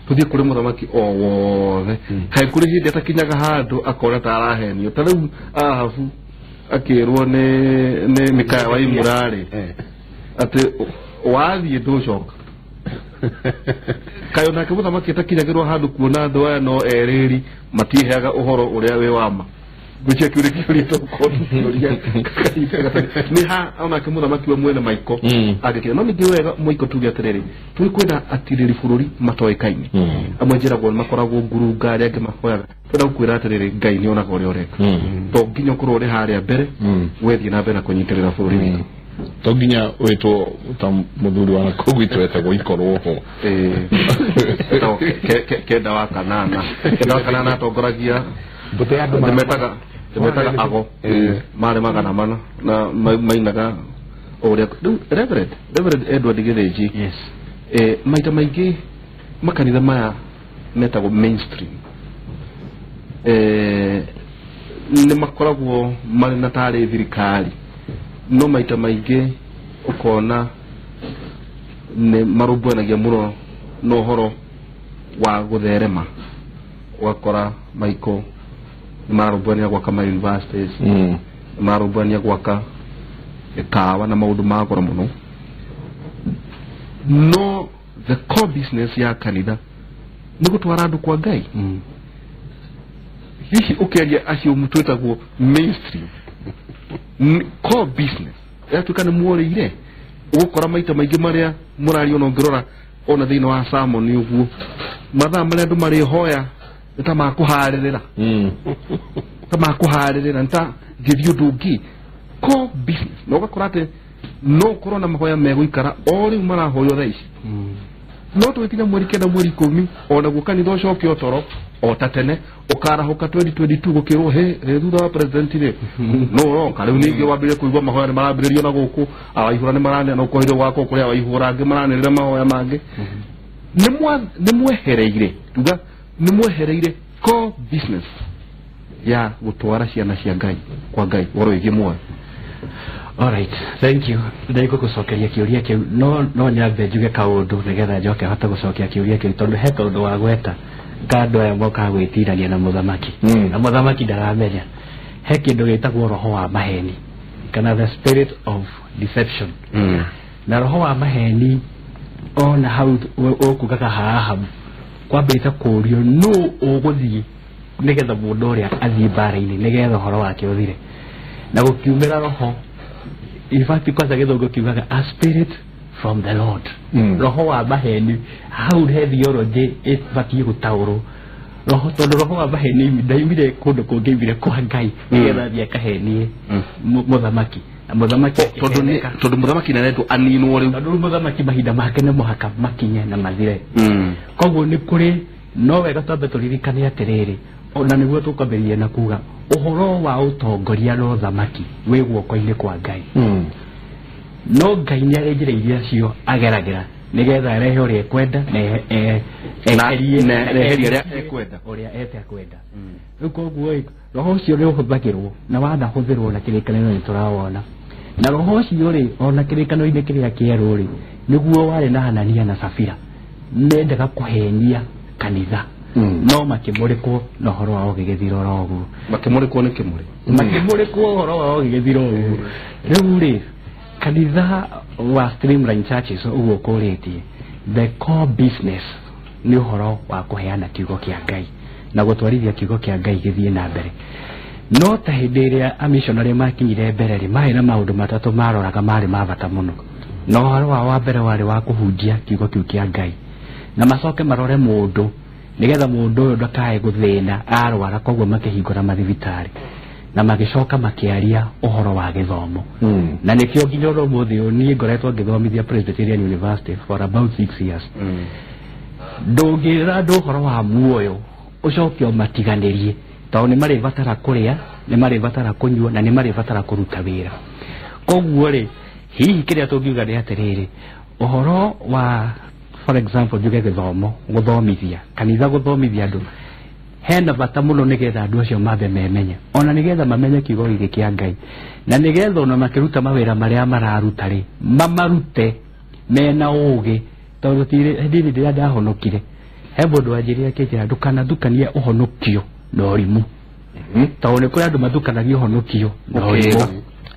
tũthiĩ kũrĩ mũthamaki o wothe. Kaĩ kũrĩ hĩndĩ atakinyaga handũ akona ta arahenio? Ta rĩu Ahabu akĩrwo nĩ Mikaya wa Imũra-rĩ, atĩ wathiĩ ndũcoka. Kaĩ onake mũthamaki atakinyagĩrwo handũ kuona andũ aya no erĩri matiheaga ũhoro ũrĩa wĩ wa ma? Ngwĩciria kĩu nĩ kĩũria tũgũkorwo tũkĩũria nĩ ha onake mũthamaki we mwene maiko angĩkinya. No ningĩ wega mũiko tuge atĩrĩrĩ, tũrĩ kwĩna atirĩri bũrũri matoĩkaine, amwe njĩragwo nĩ makoragwo ngurunga, arĩa angĩ mahoyaga. Twenda gũkwĩra atĩrĩrĩ, Ngai nĩ onaga ũrĩa ũreka. To nginya ũkorwo ũrĩ harĩa mbere wethiĩ na mbere na kũnyitĩrĩra bũrũri witũ. To nginya wĩtwo ta mũthuri wa nakũu gwitũ etagwo ikorwo ho. Kenda wa kanana, kenda wa kanana atongoragia mbũtũ ya andũ ndĩmetaga ago marĩ 400 na mainaga ũrĩa. Rĩu Reverend Edward Gĩthĩnji, Yes. Maita maingĩ makanitha maya metagwo mainstream nĩ makoragwo marĩ na tarĩ thirikari, no maita maingĩ ũkona nĩ marũmbũyanagia mũno na ũhoro wa gũtherema. Ũgakora maiko nĩ mararũmbũyania gwaka ma universities, nĩ mararũmbũyania gwaka mĩkawa na maũndũ ma goro mũno, no the core business ya kanitha nĩ gũtwara andũ kwa Ngai. Hihi ũkĩaria acio twĩtagwo mainstream, core business yatuĩka nĩ muorĩire, ũgũkora maita maingĩ marĩa mũraria, ona ũngĩrora ona thĩinĩ wa sermon ũguo, mathaa marĩa andũ marĩhoya nĩ ta makũharĩrĩra, ta makũharĩrĩra, nĩ ta ngĩthiĩ ũndũ ũngĩ. Core business, na ũgakora atĩ no ũkorwo na mahoya megũikara o rĩu marahoywo thaa ici, no tũgĩkinya mweri 9, mweri 10, onaguo kanitha ũcoke o toro o ta tene, ũkarahũka 2022 gũkĩrwo he thutha wa president rĩ no ũroka. Rĩu ningĩ wambĩrĩrie kũigua mahoya nĩ marambĩrĩrio na gũkũ awaihũra nĩ maranĩra na ũkohire gwakwo kũrĩa awaihũra angĩ maranĩrĩra mahoya mangĩ. Nĩ mwehereire, tuga nĩ mwehereire core business ya gũtwara ciana cia Ngai kwa Ngai ũhoro wĩgiĩ muoyo. Alright, thank you. Ndĩgũgũcokeria kĩũria kĩu, no nyambe njuge kaũndũ nĩgetha njoke hote gũcokia kĩũria kĩu, tondũ he kaũndũ wa gweta ka andũ aya mokaga gwĩtirania na mũthamaki na mũthamaki ndaramenya he kĩndũ gĩtagwo roho wa maheni kana the spirit of deception. Na roho wa maheni ona hau ũkugaga haha kwambĩte kũũrio nũ ũgũthiĩ nĩgetha mũndũ ũrĩa athiĩ mbara-inĩ nĩgetha ũhoro wake ũthire, na gũkiumĩra roho, in fact kwanza gĩthũngũ kiugaga a spirit from the Lord. Roho wa maheni hau he theology ĩbatiĩ gũtaũrwo roho, tondũ roho wa maheni ndaumire kũndũ kũngĩ, aumire kwa Ngai nĩgetha athiĩ akahenie mũthamaki, na mũthamaki tondũ tondũ mũthamaki nĩarendwo aninwo rĩu, tondũ rĩu mũthamaki mahinda make nĩ mũhaka makinye na mathire. Koguo nĩ kũrĩ no wega twambe tũririkane atĩrĩrĩ, ona nĩguo tũkwambĩrĩria na kuga ũhoro wa ũtongoria na ũthamaki wĩ guoko-inĩ kwa Ngai. No Ngai nĩ arĩ njĩra iria cio ageragĩra nĩgetha arehe ũrĩa ekwenda na eherie ũrĩa ekwenda, ũrĩa etekwenda. Rĩu koguo ĩ, roho ũcio nĩ ũhũthagĩrwo na wanahũthĩrwo na kĩrĩkanĩro nĩ tũrawona, na roho ũcio rĩ, ona kĩrĩkanĩro-inĩ kĩrĩa kĩerũ rĩ, nĩguo warĩ na Hanania na Safira, mendaga kũhenia kanitha, no makĩmũrĩkwo na ũhoro wao ũgĩgĩthira oro ũguo. Makĩmũrĩkwo nĩ kĩmũrĩ, makĩmũrĩkwo ũhoro wao ũgĩgĩthira ũguo. Rĩu rĩ, kanitha wa Streamline Churches ũguo ũkũrĩtie, the core business nĩ ũhoro wa kũheana kiugo kĩa Ngai na gũtwarithia kiugo kĩa Ngai gĩthiĩ na mbere. No ta hĩndĩ ĩrĩa amissionary makinyire mbere rĩ, marĩ na maũndũ matatũ maroraga marĩ ma bata mũno, na ũhoro wao wa mbere warĩ wa kũhunjia kiugo kĩu kĩa Ngai, na macoke marore mũndũ nĩgetha mũndũ ũyũ ndakae gũthĩna arwara, koguo makĩhingũra mathibitarĩ na magĩcoka makĩaria ũhoro wa gĩthomo. Na nĩkĩo nginya ũmũthĩ ũyũ niĩ ngoretwo ngĩthomithia Presbyterian University for about 6 years. Ndũngĩra andũ ũhoro wa muoyo ũcoke ũmatiganĩrie, tondũ nĩ marĩbatara kũrĩa, nĩ marĩbatara kũnyua, na nĩ marĩbatara kũruta wĩra. Koguo rĩ, hihi kĩrĩa tũngiuga nĩ atĩrĩrĩ, ũhoro wa for example njuge gĩthomo, gũthomithia kanitha, gũthomithia andũ hena bata mũno, nĩgetha andũ acio mambe memenye, ona nĩgetha mamenye kiugo gĩkĩ kĩa Ngai, na nĩgetha ona makĩruta mawĩra marĩa mararuta rĩ, mamarute mena ũgĩ. Tondũ ndini rĩrĩa ndahonokire, he mũndũ wanjĩrire akĩnjĩra ndũkanathukanie ũhonokio na ũrimũ, tondũ nĩ kũrĩ andũ mathukanagia ũhonokio na ũrimũ,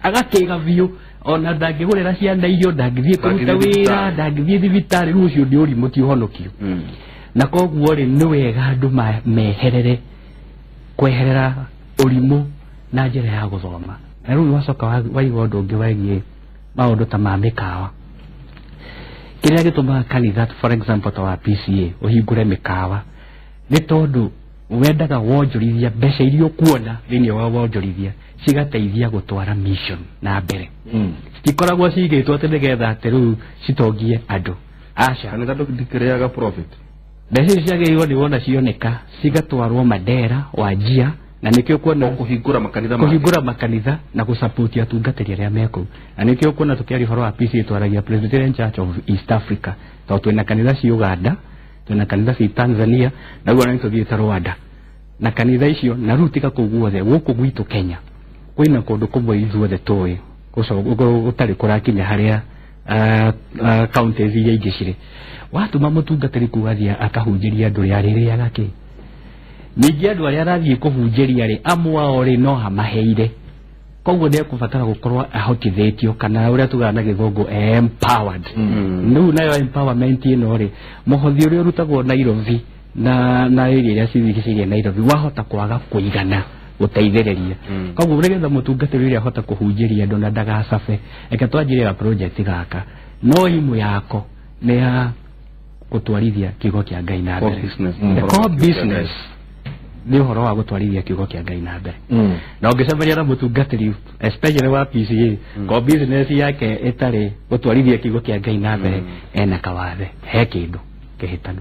agakĩga biũ, ona ndangĩgũrĩra ciana irio, ndangĩthiĩ kũruta wĩra, ndangĩthiĩ thibitarĩ. Rĩu ũcio nĩ ũrimũ, ti ũhonokio. Na koguo rĩ, nĩ wega andũ meherere kweherera ũrimũ na njĩra ya gũthoma. Na rĩu wacoka waigua ũndũ ũngĩ wegiĩ maũndũ ta ma mĩkawa, kĩrĩa gĩtũmaga kanitha for example ta wa PCA ũhingũre mĩkawa nĩ tondũ wendaga wonjorithia, mbeca iria ũkuona thĩinĩ wa wonjorithia cigateithia gũtwara mission na mbere. Citikoragwo cigĩtwo atĩ nĩgetha atĩ rĩu citongie andũ, aca. Kanitha ndikĩrĩaga profit. Mbeca icio ciagĩrĩirwo nĩ wona cioneka cigatwarwo Mandera, Wajia, na nĩkĩo kuona kũhingũra makanitha, kũhingũra makanitha na gũsupport atungatĩri arĩa me kũu. Na nĩkĩo kuona tũkĩaria ũhoro wa PCA twaragia Presbyterian Church of East Africa, tondũ twĩna kanitha ci Uganda, twĩna kanitha ci Tanzania, na rĩu ona nĩtũthiĩte Rwanda na kanitha icio. Na rĩu tiga kũu guothe, gũkũ gwitũ Kenya kwĩna kũndũ kũmwe ithuothe tũĩ gũtarĩ kũrakinya harĩa counties iria ingĩ cirĩ. Watũma mũtungatĩri kuu athiĩ akahunjĩria andũ rĩ, arĩrĩaga kĩ? Ningĩ andũ arĩa arathiĩ kũhunjĩria rĩ, amwe ao rĩ, no amaheire. Koguo nĩ ekũbatara gũkorwo ahotithĩtio, kana ũrĩa tugaga na gĩthũngũ empowered. Rĩu nayo empowerment ĩno rĩ, mũhothi ũrĩa ũrutagwo Nairobi na area iria cirigicĩirie Nairobi wahota kwaga kũigana gũteithĩrĩria. Koguo nĩgetha mũtungatĩri ũrĩa ahota kũhunjĩria andũ na ndagacabe, reke twanjĩrie ga project gaka, no imwe yako nĩ ya gũtwarithia kiugo kĩa Ngai na Core mbere. business. The core business nĩ ũhoro wa gũtwarithia kiugo kĩa Ngai na mbere. Na ũngĩcemania na mũtungatĩri especially wa PCA, ko business yake ĩtarĩ gũtwarithia kiugo kĩa Ngai na mbere, ena kawathe, he kĩndũ kĩhĩtanu.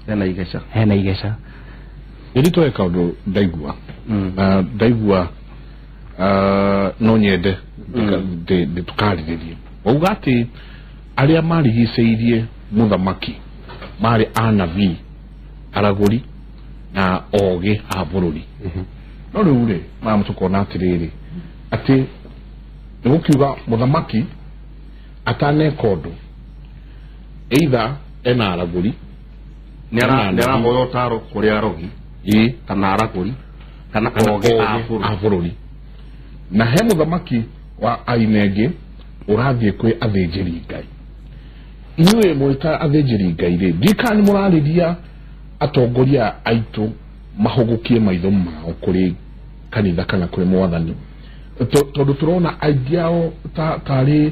Hena igeca. Hena igeca. Nĩ twe kaũndũ ndaigua na ndaigua, no nyende tũkarĩrĩrie. Wauga atĩ arĩa marigicĩirie mũthamaki marĩ anabii, aragũri na ogĩ a bũrũri. No rĩu rĩ, maya tũkona atĩrĩrĩ, atĩ nĩ gũkiuga mũthamaki ataneka ũndũ, either ena aragũri, nĩ arahoya ũtaro kũrĩ arogi kana aragũri kana ogĩ a bũrũri. A bũrũri. Na he mũthamaki wa aina ĩngĩ ũrathiĩ kwĩ athĩnjĩri Ngai. Inyuĩ mũrĩ ta athĩnjĩri Ngai rĩ, ndiũĩ kana nĩ mũrarĩria atongoria aitũ mahũgũkie maitho mao kũrĩ kanitha kana kũrĩ mwathani, tondũ tũrona aingĩ ao tarĩ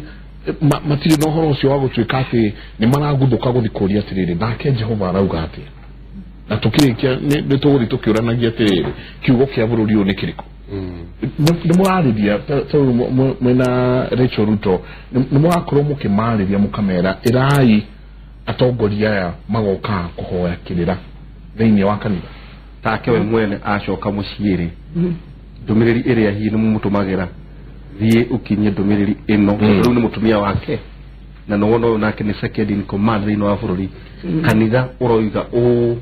matirĩ na ũhoro ũcio wa gũtuĩka atĩ nĩ maraguthũka gũthiĩ kũria atĩrĩrĩ, nake Jehova arauga atĩa? Na tũkĩrĩkia nĩ tũgũthiĩ tũkĩũranagia atĩrĩrĩ, kiugo kĩa bũrũri ũyũ nĩ kĩrĩkũ? Nĩ mũrarĩria ta rĩu mwĩna Rachel Ruto, nĩ mũrakorwo mũkĩmarĩria mũkamera ĩrai atongoria aya magokaga kũhoya kĩrĩra thĩinĩ wa kanitha? Take we mwene acoka mũciĩ rĩ, ndũmĩrĩri ĩrĩa hihi nĩ mũmũtũmagĩra, thiĩ ũkinyie ndũmĩrĩri ĩno, rĩu nĩ mũtumia wake na nĩ wona ũyũ nake nĩ second in command thĩinĩ wa bũrũri, kanitha ũroiga ũũ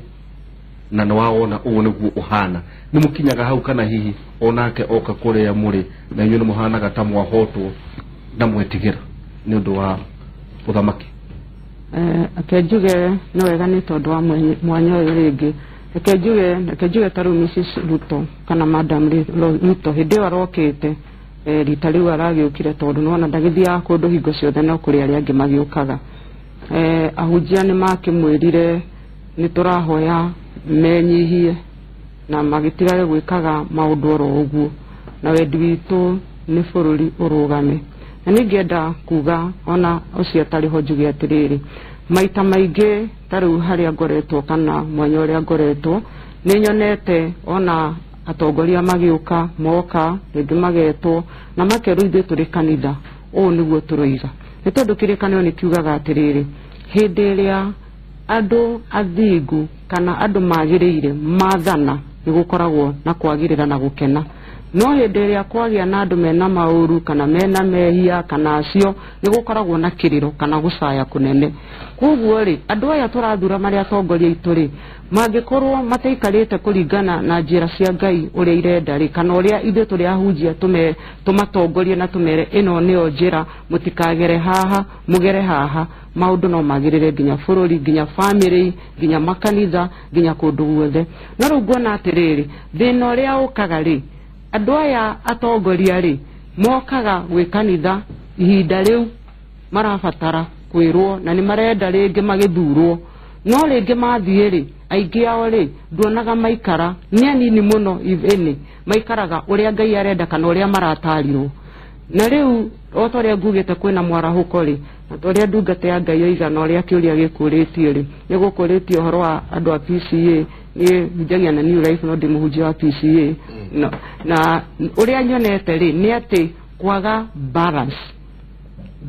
na nĩ wawona ũũ nĩguo ũhana, nĩ mũkinyaga hau kana hihi onake oka kũrĩa mũrĩ na inyuĩ nĩ mũhanaga ta mwahotwo na mwetigĩra nĩ ũndũ wa ũthamaki? Reke njuge nĩ wega nĩ tondũ wa mwanya ũyũ rĩngĩ. Reke njuge ta rĩu Mrs Ruto kana Madam Ruto hĩndĩ ĩyo arokĩte, rita rĩu aragĩũkire, tondũ nĩwona ndagĩthiaga kũndũ hingo ciothe, no kũrĩ arĩa angĩ magĩũkaga. Ahunjia nĩ makĩmwĩrire nĩ tũrahoya menyihie na magĩtigage gwĩkaga maũndũ oro ũguo, na wendi witũ nĩ bũrũri ũrũgame. Na ningĩenda kuga ona ũcio atarĩ ho, njuge atĩrĩrĩ, maita maingĩ ta rĩu harĩa ngoretwo kana mwanya ũrĩa ngoretwo, nĩ nyonete ona atongoria magĩũka, moka rĩngĩ magetwo na makerwo ithuĩ tũrĩ kanitha ũũ nĩguo tũroiga, nĩ tondũ kĩrĩkanĩro nĩ kiugaga atĩrĩrĩ, hĩndĩ ĩrĩa Andũ athingu kana andũ magĩrĩire mathana nĩ gũkoragwo na kwagĩrĩra na gũkena. No hĩndĩ ĩrĩa kwagĩa na andũ mena maũru kana mena mehia kana acio, nĩ gũkoragwo na kĩrĩro kana gũcaya kũnene. Koguo rĩ, andũ aya tũrathura marĩa atongoria aitũ rĩ, mangĩkorwo mataikarĩte kũringana na njĩra cia Ngai ũrĩa irenda rĩ, kana ũrĩa ithuĩ tũrĩ ahunjia tũmatongorie na tũmere ĩno nĩyo njĩra, mũtikagere haha, mũgere haha, maũndũ no magĩrĩre nginya bũrũri, nginya family, nginya makanitha, nginya kũndũ guothe. No rĩu nguona atĩrĩrĩ, thĩna ũrĩa ũkaga rĩ, andũ aya atongoria rĩ, mokaga gwĩ kanitha ihinda rĩu marabatara kwĩrwo na nĩ marenda rĩngĩ magĩthurwo, no rĩngĩ mathiĩ rĩ, aingĩ ao rĩ, nduonaga maikara, nĩ anini mũno ĩnĩ maikaraga ũrĩa Ngai arenda kana ũrĩa maratarirwo. Na rĩu o ta ũrĩa ngugĩte kwĩna mwarahũko rĩ, na ta ũrĩa ndungata ya Ngai yoiga na ũrĩa kĩũria gĩkũrĩtio rĩ, nĩ gũkũrĩtio ũhoro wa andũ a PCA. Niĩ hunjagia na New Life, no ndĩ mũhunjia wa PCA. No, na ũrĩa nyonete rĩ, nĩ atĩ kwaga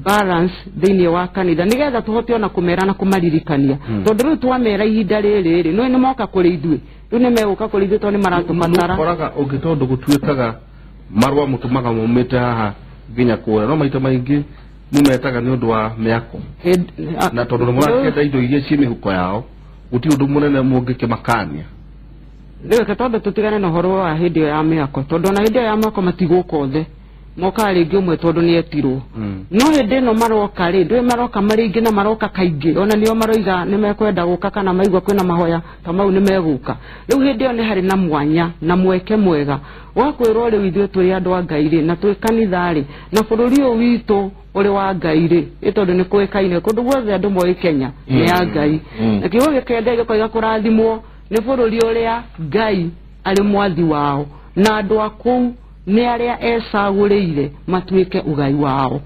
balance thĩinĩ wa kanitha, nĩgetha tũhote ona kũmera na kũmaririkania. Tondũ rĩu twamera ihinda rĩrĩ rĩ, no nĩ moka kũrĩ ithuĩ, rĩu nĩ megũka kũrĩ ithuĩ tondũ nĩ maratũbatara. Ũkoraga ũngĩ tondũ gũtuĩkaga marũa mũtũmaga maumĩte haha nginya kũrĩa, no maita maingĩ mũmetaga nĩ ũndũ wa mĩako, na tondũ nĩ mũrakĩenda indo iria ciĩ mĩhuko yao, gũtirĩ ũndũ mũnene mũngĩkĩmakania. Rĩu reke twambe tũtigane na ũhoro wa hĩndĩ ĩyo ya mĩako, tondũ ona hĩndĩ ĩyo ya mĩako matigũka othe, mokaga rĩngĩ ũmwe tondũ nĩ etirwo. No hĩndĩ ĩno maroka rĩ, ndũĩ maroka marĩ aingĩ na maroka kaingĩ, ona nĩo maroiga nĩ mekwenda gũka kana maigua kwĩna mahoya ta mau nĩ megũka. Rĩu hĩndĩ ĩyo nĩ harĩ na mwanya na mweke mwega wa kwĩrwo rĩu ithuĩ tũrĩ andũ a Ngai rĩ, na twĩ kanitha rĩ, na bũrũri ũyũ witũ ũrĩ wa Ngai rĩ, ĩ tondũ nĩ kũĩkaine kũndũ guothe andũ moĩ Kenya nĩ ya Ngai. Na kiugo gĩkĩa Ngai gĩkoiga kũrathimwo nĩ bũrũri ũrĩa Ngai arĩ mwathi wao, na andũ a kũu nĩ arĩa ecagũrĩire matuĩke ũgai wao.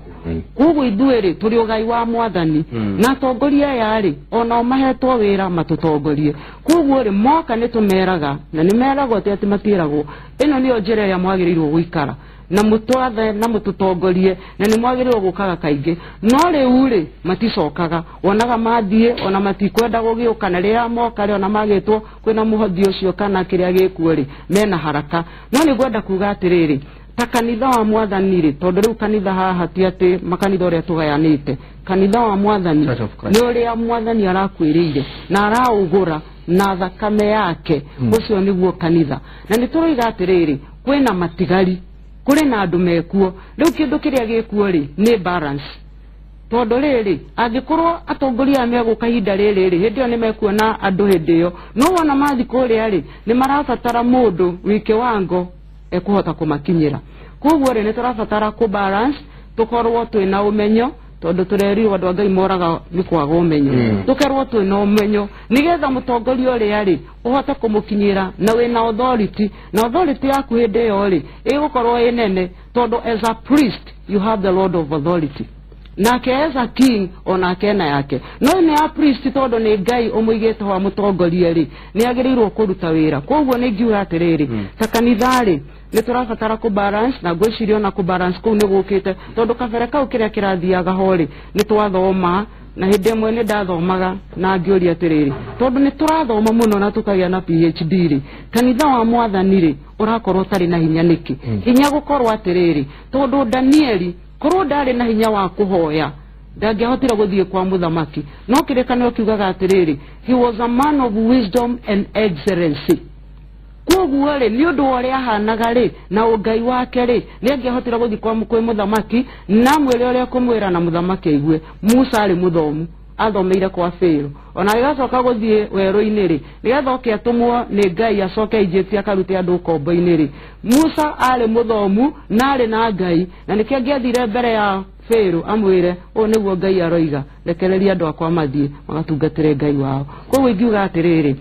Koguo ithuĩ rĩ, tũrĩ ũgai wa mwathani, na atongoria aya rĩ, onao mahetwo wĩra matũtongorie. Koguo rĩ, moka nĩ tũmeraga, na nĩ meragwo atĩ atĩ matiĩragwo, ĩno nĩyo njĩra ĩrĩa mwagĩrĩirwo gũikara, na mũtwathe na mũtũtongorie, na nĩ mwagĩrĩirwo gũkaga kaingĩ. No rĩu rĩ, maticokaga, wonaga mathiĩ ona matikwenda gũgĩũka, na rĩrĩa moka rĩ, ona magĩtwo kwĩna mũhothi ũcio kana kĩrĩa gĩkuo rĩ, mena haraka. No nĩ ngwenda kuga atĩrĩrĩ, ta kanitha wa mwathani rĩ, tondũ rĩu kanitha haha ti atĩ makanitha ũrĩa tũgayanĩte, kanitha wa mwathani Church of Christ nĩ ũrĩa mwathani arakwĩrĩire na araũgũra na thakame yake, ũcio nĩguo kanitha. Na nĩ tũroiga atĩrĩrĩ, kwĩna matigari, kũrĩ na andũ mekuo. Rĩu kĩndũ kĩrĩa gĩkuo rĩ, nĩ balance. Tondũ rĩrĩ, angĩkorwo atongoria aya megũka ihinda rĩrĩ rĩ, hĩndĩ ĩyo nĩ mekuona andũ hĩndĩ ĩyo, no wona mathiĩ kũrĩa rĩ, nĩ marabatara mũndũ wĩ kĩwango ekũhota kũmakinyĩra. Koguo rĩ, nĩ tũrabatara kũ balance, tũkorwo twĩna ũmenyo, tondũ tũrerirwo andũ a Ngai moraga nĩ kwaga ũmenyo. Tũkerwo twĩna ũmenyo nĩgetha mũtongoria ũrĩa rĩ, ũhote kũmũkinyĩra na wĩna authority, na authority yaku hĩndĩ ĩyo rĩ, ĩgũkorwo ĩ nene, tondũ as a priest you have the Lord of authority, nake as a king onake ena yake. No nĩ a priest, tondũ nĩ Ngai ũmũigĩte ho amũtongorie rĩ, nĩ agĩrĩirwo kũruta wĩra. Koguo nĩ ngiuga atĩrĩrĩ, ta kanitha rĩ, nĩ tũrabatara kũ balance, na ngwĩciria ona kũ balance kũu nĩ gũkĩte, tondũ kabere kau kĩrĩa kĩrathiaga ho rĩ, nĩ twathoma, na hĩndĩ ĩmwe nĩ ndathomaga na ngĩũria atĩrĩrĩ, tondũ nĩ tũrathoma mũno na tũkagĩa na PhD rĩ, kanitha wa mwathani rĩ, ũrakorwo ũtarĩ na hinya nĩkĩ? Hinya gũkorwo atĩrĩrĩ, tondũ Danieli korwo ndarĩ na hinya wa kũhoya, ndangĩahotire gũthiĩ kwa mũthamaki. No kĩrĩkanĩro kiugaga atĩrĩrĩ, he was a man of wisdom and excellency. Koguo rĩ, nĩ ũndũ wa ũrĩa ahanaga rĩ, na ũngai wake rĩ, nĩ angĩahotire gũthiĩ kwa kwĩ mũthamaki na mwĩre ũrĩa kũmwĩra na mũthamaki aigue. Musa arĩ mũthomu, athomeire kwa Pharaoh, ona agĩgacoka gũthiĩ werũ-inĩ rĩ, nĩgetha oke atũmwo nĩ Ngai acoke Egypt akarute andũ ũkombo-inĩ rĩ, Musa arĩ mũthomu na arĩ na Ngai, na nĩkĩo angĩathire mbere ya Pharaoh amwĩre ũũ nĩguo Ngai aroiga, rekereria andũ akwa mathiĩ magatungatĩre Ngai wao. Koguo ingiuga atĩrĩrĩ,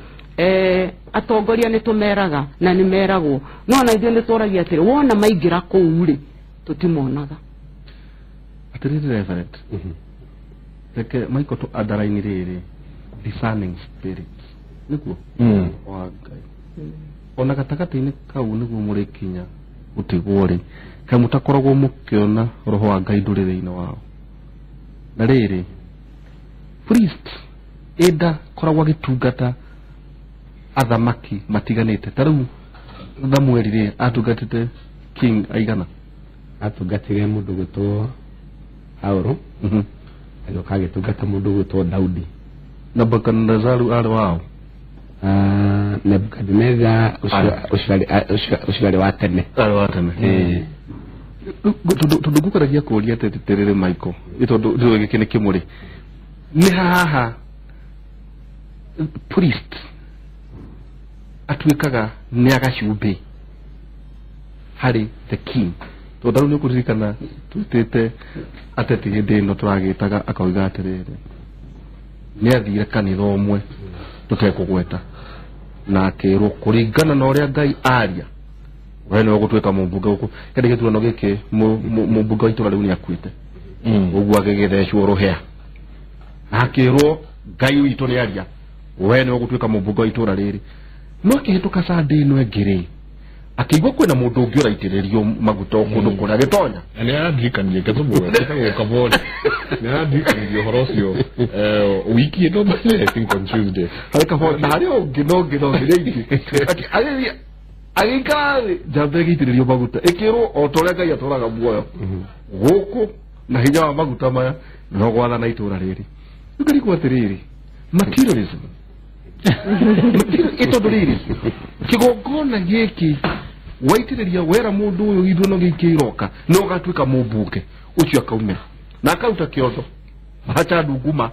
atongoria nĩ tũmeraga na nĩ meragwo, no ona ithuĩ nĩ tũragia atĩrĩ, wona maingĩra kũu rĩ, tũtimonaga. Atĩrĩrĩ Reverend, reke Michael tũ underline rĩrĩ, discerning spirits nĩguo wa Ngai, ona gatagatĩ-inĩ kau nĩguo mũrĩkinya gũtigwo rĩ, kaĩ mũtakoragwo mũkĩona roho wa Ngai ndũrĩ thĩinĩ wao. Na rĩrĩ, priest ĩnda Ndakoragwo agĩtungata athamaki matiganĩte. Ta rĩu Samueli rĩ atungatĩte king aigana? Atungatire mũndũ gwĩtwo Saũlũ, agĩũka agĩtungata mũndũ gwĩtwo Daudi. Nebukadnezaru arĩ wao? Nebukadneza ũcio arĩ wa tene. Arĩ wa tene. Tondũ ngũkaragia kũũria atĩrĩrĩ Michael, tondũ ndĩũĩ gĩkĩ nĩ kĩmũrĩ. Nĩ haha priest atuĩkaga nĩ agacumbĩ harĩ the king. Tondũ rĩu nĩ ũkũririkana twĩtĩte ateti hĩndĩ ĩno tũragĩtaga akauga atĩrĩrĩ, nĩ athire kanitha ũmwe tũtekũgweta na akĩrwo kũringana na ũrĩa Ngai aria we nĩwe ũgũtuĩka mũmbunge gũkũ. Kĩndũ gĩthurano gĩkĩ mũmbunge wa itũra rĩu nĩ akuĩte, ũguo agĩgĩthecwo rũhĩa na akĩrwo Ngai witũ nĩ aria we nĩwe ũgũtuĩka mũmbunge wa itũra rĩrĩ. No akĩhĩtũka Sunday ĩno ĩngĩ rĩ, akĩigua kwĩna mũndũ ũngĩ ũraitĩrĩrio maguta kũndũ kũrĩa agĩtonya. Na nĩ arandirikanirie ketũmũgwete kabori, nĩ arandirikanirie ũhoro ũcio wiki ĩno, I think on Tuesday. Harĩ kabori na harĩ ũngĩ na ũngĩ na ũngĩ rĩngĩ. Agĩikara thĩ njamba ĩgĩitĩrĩrio maguta ĩkĩrwo o ta ũrĩa Ngai atũraga muoyo gũkũ na hinya wa maguta maya no gwathana itũra rĩrĩ. Rĩu ngarigwo atĩrĩrĩ, materialism ĩtondũ rĩrĩ kĩgongona gĩkĩ waitĩrĩria wera mũndũ ũyũ gĩthurano gĩkĩ iroka no ũgatuĩka mũmbunge ũcio akaumĩra na akaruta kĩondo hacha ndunguma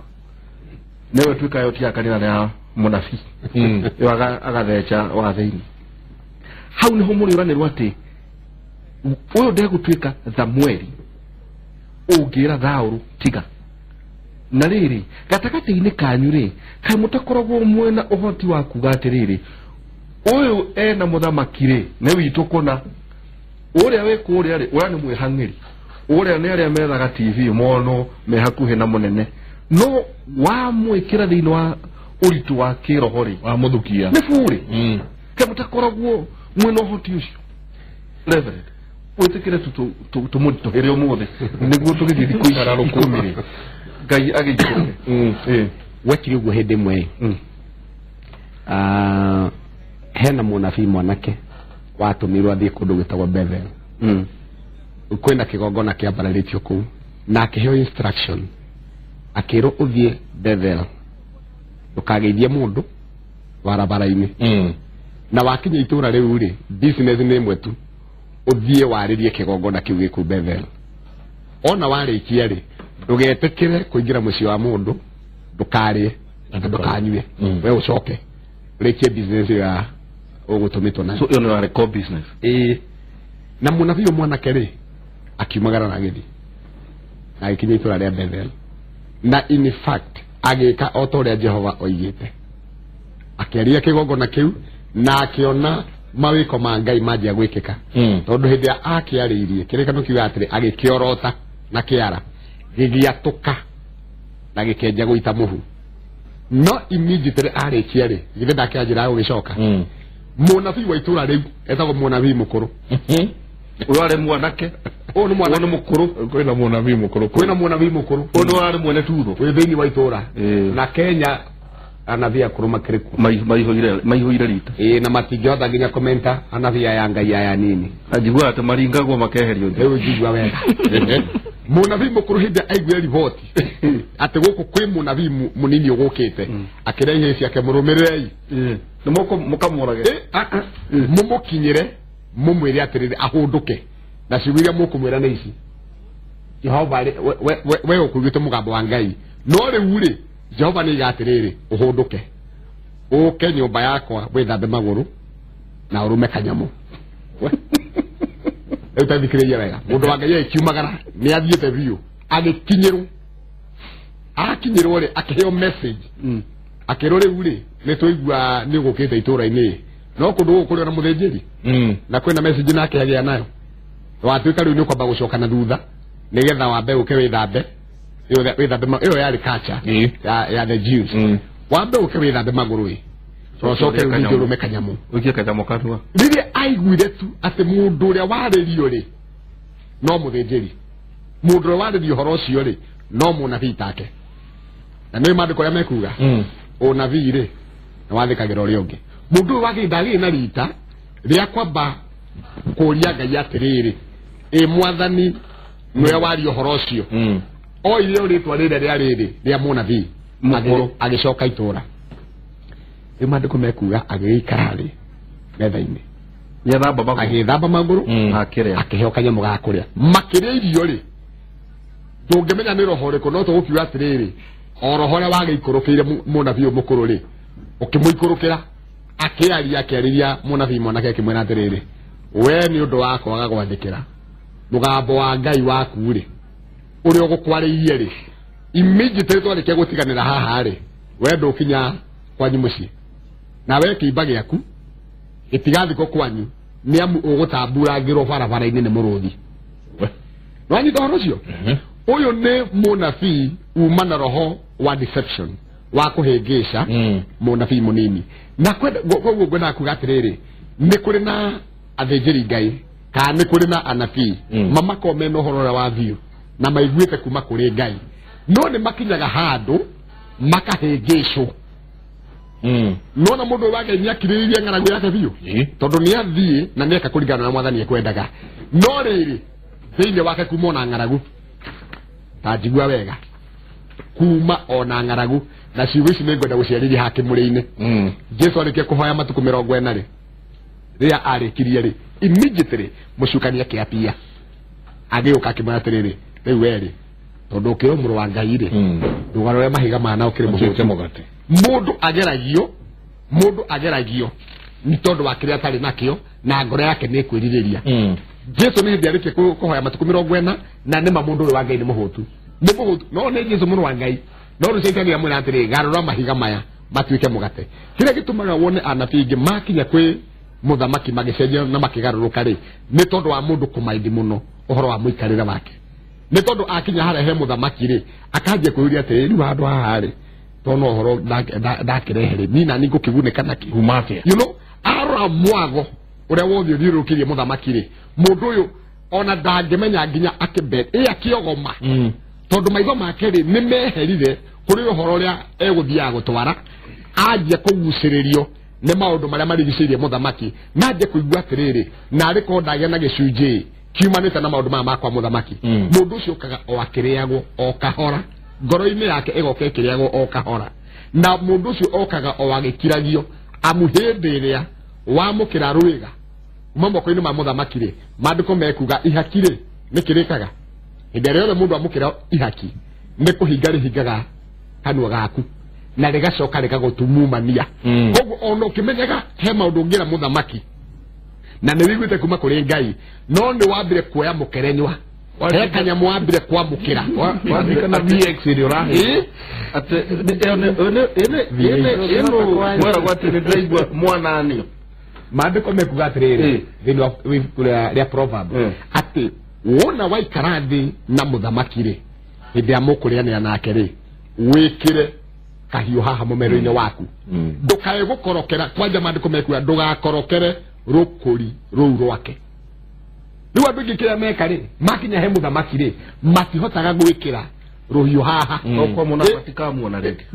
nĩwe tuĩka yo ti ya kanitha ya mũnabii ĩyo agatheca wa thĩinĩ. Hau nĩho mũrĩũranĩrwo atĩ ũyũ ndegũtuĩka Samueli ũngĩra Saũlũ tiga. Na rĩrĩ gatagatĩ-inĩ kanyu rĩ, kaĩ mũtakoragwo mwĩna ũhoti wa kuga atĩrĩrĩ, ũyũ ena mũthamaki rĩ nĩ witũ kũna, ũrĩa wĩ kũrĩa rĩ ũrĩa nĩ mwĩhang'ĩri, ũrĩa nĩ arĩa methaga TV mono me hakuhĩ na mũnene, no wamwĩkĩra thĩinĩ wa ũritũ wa kĩroho rĩ wamũthukia nĩ burĩ. Kaĩ mũtakoragwo mwĩna ũhoti ũcio? Reverend, wĩtĩkĩre tũmũritũhĩre ũmũthĩ nĩguo tũgĩthiĩ thikũ ici ikũmi rĩ Ngai agĩikũrũke. Wekire ũguo hĩndĩ ĩmwe hena mũnabii mwanake watũmirwo athiĩ kũndũ gwĩtagwo Bethel. Kwĩna kĩgongona kĩambararĩtio kũu na akĩheo instruction akĩrwo ũthiĩ Bethel ndũkageithie mũndũ barabara-inĩ, na wakinya itũra rĩu rĩ business nĩ ĩmwe tu, ũthiĩ warĩrie kĩgongona kĩu gĩ kũu Bethel. Ona warĩkia rĩ ndũgetĩkĩre kũingĩra mũciĩ wa mũndũ, ndũkarĩe na ndũkanyue, we ũcoke ũrĩkie business ĩyo ya ũgũtũmĩtwo nayo. So ĩyo nĩ yarĩ core business. Ĩĩ. Na mũnabii ũyũ mwanake rĩ akiumagara na agĩthiĩ na agĩkinya itũra rĩa Bethel, na in fact agĩka o ta ũrĩa Jehova oigĩte, akĩaria kĩgongona kĩu na akĩona mawĩko ma Ngai manjia gwĩkĩka. Tondũ hĩndĩ ĩrĩa akĩarĩirie kĩrĩkano kiuga atĩrĩ, agĩkĩorota na kĩara gĩgĩatũka na gĩkĩanjia gũita mũhu. No immediately arĩkia rĩ, githĩ ndakĩra njĩra ya gũgĩcoka. Mũnabii wa itũra rĩu etagwo mũnabii mũkũrũ. Ũyũ arĩ mwanake, ũyũ nĩ mwanake nĩ mũkũrũ, kwĩna mũnabii mũkũrũ, kwĩna mũnabii mũkũrũ, ũyũ nĩ warĩ mwene tutho wĩ thĩinĩ wa itũra. Na Kenya anabii akũrũ makĩrĩ kuo maihũire rita. Ĩĩ, na matingĩhota nginya kũmenta anabii aya Ngai aya nini. Njiguaga atĩ maringagwo makeherio nja. Rĩu njigua wega. Mũnabii mũkũrũ hĩndĩ aiguire riboti atĩ gũkũ kwĩ mũnabii mũnini ũgũkĩte, akĩra ihĩĩ ciake mũrũmĩrĩrei. Nĩ mũkamũrage. Mũmũkinyĩre mũmwĩre atĩrĩrĩ ahũndũke, na ciugo iria mũkũmwĩra nĩ ici, Jehova we ũkũiguĩte mũgambo wa Ngai, no rĩu rĩ Jehova nĩ aiga atĩrĩrĩ ũhũndũke ũke nyũmba yakwa wĩthambe magũrũ na ũrũme kanyamũ. Rĩu ta thikĩrĩria wega, mũndũ wa Ngai agĩkiumagara nĩ athiĩte biũ, agĩkinyĩrwo, akinyĩrwo rĩ akĩheo message, akĩrwo rĩu rĩ nĩ twaigua nĩ ũgũkĩte itũra-inĩ, no kũndũ gũkũ kũrĩ ona mũthĩnjĩri na kwĩna message nake agĩa nayo, watuĩka rĩu nĩ ũkwamba gũcoka na thutha nĩgetha wambe ũke wĩthambe, wĩthambe ĩyo yarĩ culture ya the Jews, wambe ũke wĩthambe magũrũ ĩ ũcoke rĩu ningĩ ũrũme kanyamũ, ũikie kanyamũ kanua. Rĩrĩa aiguire tu atĩ mũndũ ũrĩa warĩrio rĩ no mũthĩnjĩri, mũndũ ũrĩa warĩrio ũhoro ũcio rĩ no mũnabii take, na nĩ maandĩko ũrĩa mekuga Ũnabii rĩ nĩ wathĩkagĩra ũrĩa ũngĩ. Mũndũ ũyũ wake ndagĩrĩ na rita rĩa kwamba kũria Ngai atĩrĩrĩ, ĩ mwathani nĩwe waria ũhoro ũcio. Oire rĩtwa rĩrĩa rĩa rĩrĩ rĩa mũnabii agĩcoka itũra. Rĩu maandĩko mekuga agĩgĩikara thĩ metha-inĩ, agĩthamba magũrũ, akĩheo kanyamũ ga kũrĩa. Makĩrĩa irio rĩ, ndũngĩmenya nĩ roho ũrĩkũ, no tũgũkiuga atĩrĩrĩ, o roho ũrĩa wagĩikũrũkĩire mũnabii ũyũ mũkũrũ rĩ, ũkĩmũikũrũkĩra, akĩaria akĩarĩria mũnabii mwanake akĩmwĩra atĩrĩrĩ, we nĩ ũndũ wa kwaga gwathĩkĩra mũgambo wa Ngai waku rĩ, ũrĩa ũgũkwarĩirie rĩ, immediately twarĩkia gũtiganĩra haha rĩ, we ndũkinya kwanyu mũciĩ, na we kĩimba gĩaku gĩtigathikwo kwanyu, nĩ amu ũgũtamburangĩrwo barabara-inĩ nĩ mũrũthi. Nĩwanyita ũhoro ũcio? Ũyũ nĩ mũnabii uma na roho wa deception, wa kũhĩngĩca mũnabii mũnini. Na koguo ngwendaga kuga atĩrĩrĩ, nĩ kũrĩ na athĩnjĩri Ngai kana nĩ kũrĩ na anabii mamakorwo mena ũhoro ũrĩa wa biũ na maiguĩte kuma kũrĩ Ngai, no nĩ makinyaga handũ makahĩngĩcwo. Nona mũndũ wa Ngai nĩakirĩrĩirie ng'aragu yake biũ, tondũ nĩathiĩ na nĩeka kũringana na mwathani ekwendaga. No rĩrĩ, thĩinĩ wake kuma ona ng'aragu, ta njigua wega, kuma ona ng'aragu. Na ciugo ici nĩ ngwenda gũciarĩria haha kĩmũrĩ-inĩ. Jesu arĩkia kũhoya matukũ 40 rĩ, rĩrĩa arĩkirie rĩ, immediately mũcukani akĩapia, agĩũka akĩmwĩra atĩrĩrĩ, rĩu we rĩ, tondũ ũkĩrĩ mũrũ wa Ngai rĩ, ndũgarũre mahiga maya na ũkĩrĩ mũgate. Mũndũ ageragio nĩ tondũ wa kĩrĩa atarĩ nakĩo, na ngoro yake nĩ ĩkwĩrirĩria. Jesu nĩ hĩndĩ arĩkia kũhoya matukũ 40, na nĩma mũndũ ũyũ wa Ngai nĩ mũhũtu, nĩ mũhũtu, no nĩ Jesu mũrũ wa Ngai. No rĩu Caitani amwĩra atĩrĩ, garũra mahiga maya matuĩke mũgate. Kĩrĩa gĩtũmaga wone anabii aingĩ makinya kwĩ mũthamaki magĩcenjia na makĩgarũrũka rĩ, nĩ tondũ wa mũndũ kũmaindi mũno ũhoro wa mũikarĩre wake. Nĩ tondũ akinya harĩa he mũthamaki rĩ, akanjia kwĩyũria atĩrĩ, rĩu handũ haha rĩ, tondũ ũhoro ndakĩrehe rĩ, niĩ nani ngũkĩgunĩka nakĩ? You know, arora mwago ũrĩa wothe ũthiũrũrũkĩirie mũthamaki rĩ, mũndũ ũyũ ona ndangĩmenya nginya akĩmbe ĩ akĩogoma, tondũ maitho make rĩ nĩ meherire kũrĩ ũhoro ũrĩa egũthiaga gũtwara, anjia kũgucĩrĩrio nĩ maũndũ marĩa marigicĩirie mũthamaki, na anjia kũigua atĩrĩrĩ, na arĩ korwo ndagĩa na gĩcunjĩ kiumanĩte na maũndũ maya makwa mũthamaki. Mũndũ ũcio ũkaga o akĩrĩagwo o kahora, ngoro-inĩ yake ĩgoka ĩkĩrĩagwo o kahora, na mũndũ ũcio okaga o agĩkiragio, amu hĩndĩ ĩrĩa wamũkĩra rwĩga kuma moko-inĩ ma mũthamaki rĩ, maandĩko mekuga ihaki rĩ nĩkĩrĩkaga. Hĩndĩ ĩrĩa yothe mũndũ amũkĩra ihaki, nĩ kũhinga rĩhingaga kanua gaku na rĩgacoka rĩgagũtumumania. Koguo ona ũkĩmenyaga he maũndũ ũngĩra mũthamaki na nĩ wĩiguĩte kuma kũrĩ Ngai, no nĩ wambire kuoya mũkerenywa, he kanyamũ wambire kwamũkĩra. Wathikana VX ĩrĩa ũrahe atĩ ĩno atĩ nĩ ndĩraigua mwananio. Maandĩko mekuga atĩrĩrĩ thĩinĩ wa ibuku rĩa Proverb atĩ wona waikara thĩ na mũthamaki rĩ, hĩndĩ ya mũkũrĩanĩra nake rĩ, wĩkĩre kahiũ haha mũmero-inĩ waku, ndũkae gũkorokera. Kwanja maandĩko mekuga ndũgakorokere rũkũri rũu rwake. Rĩu andũ aingĩ kĩrĩa meka rĩ, makinya he mũthamaki rĩ, matihotaga gwĩkĩra rũhiũ haha.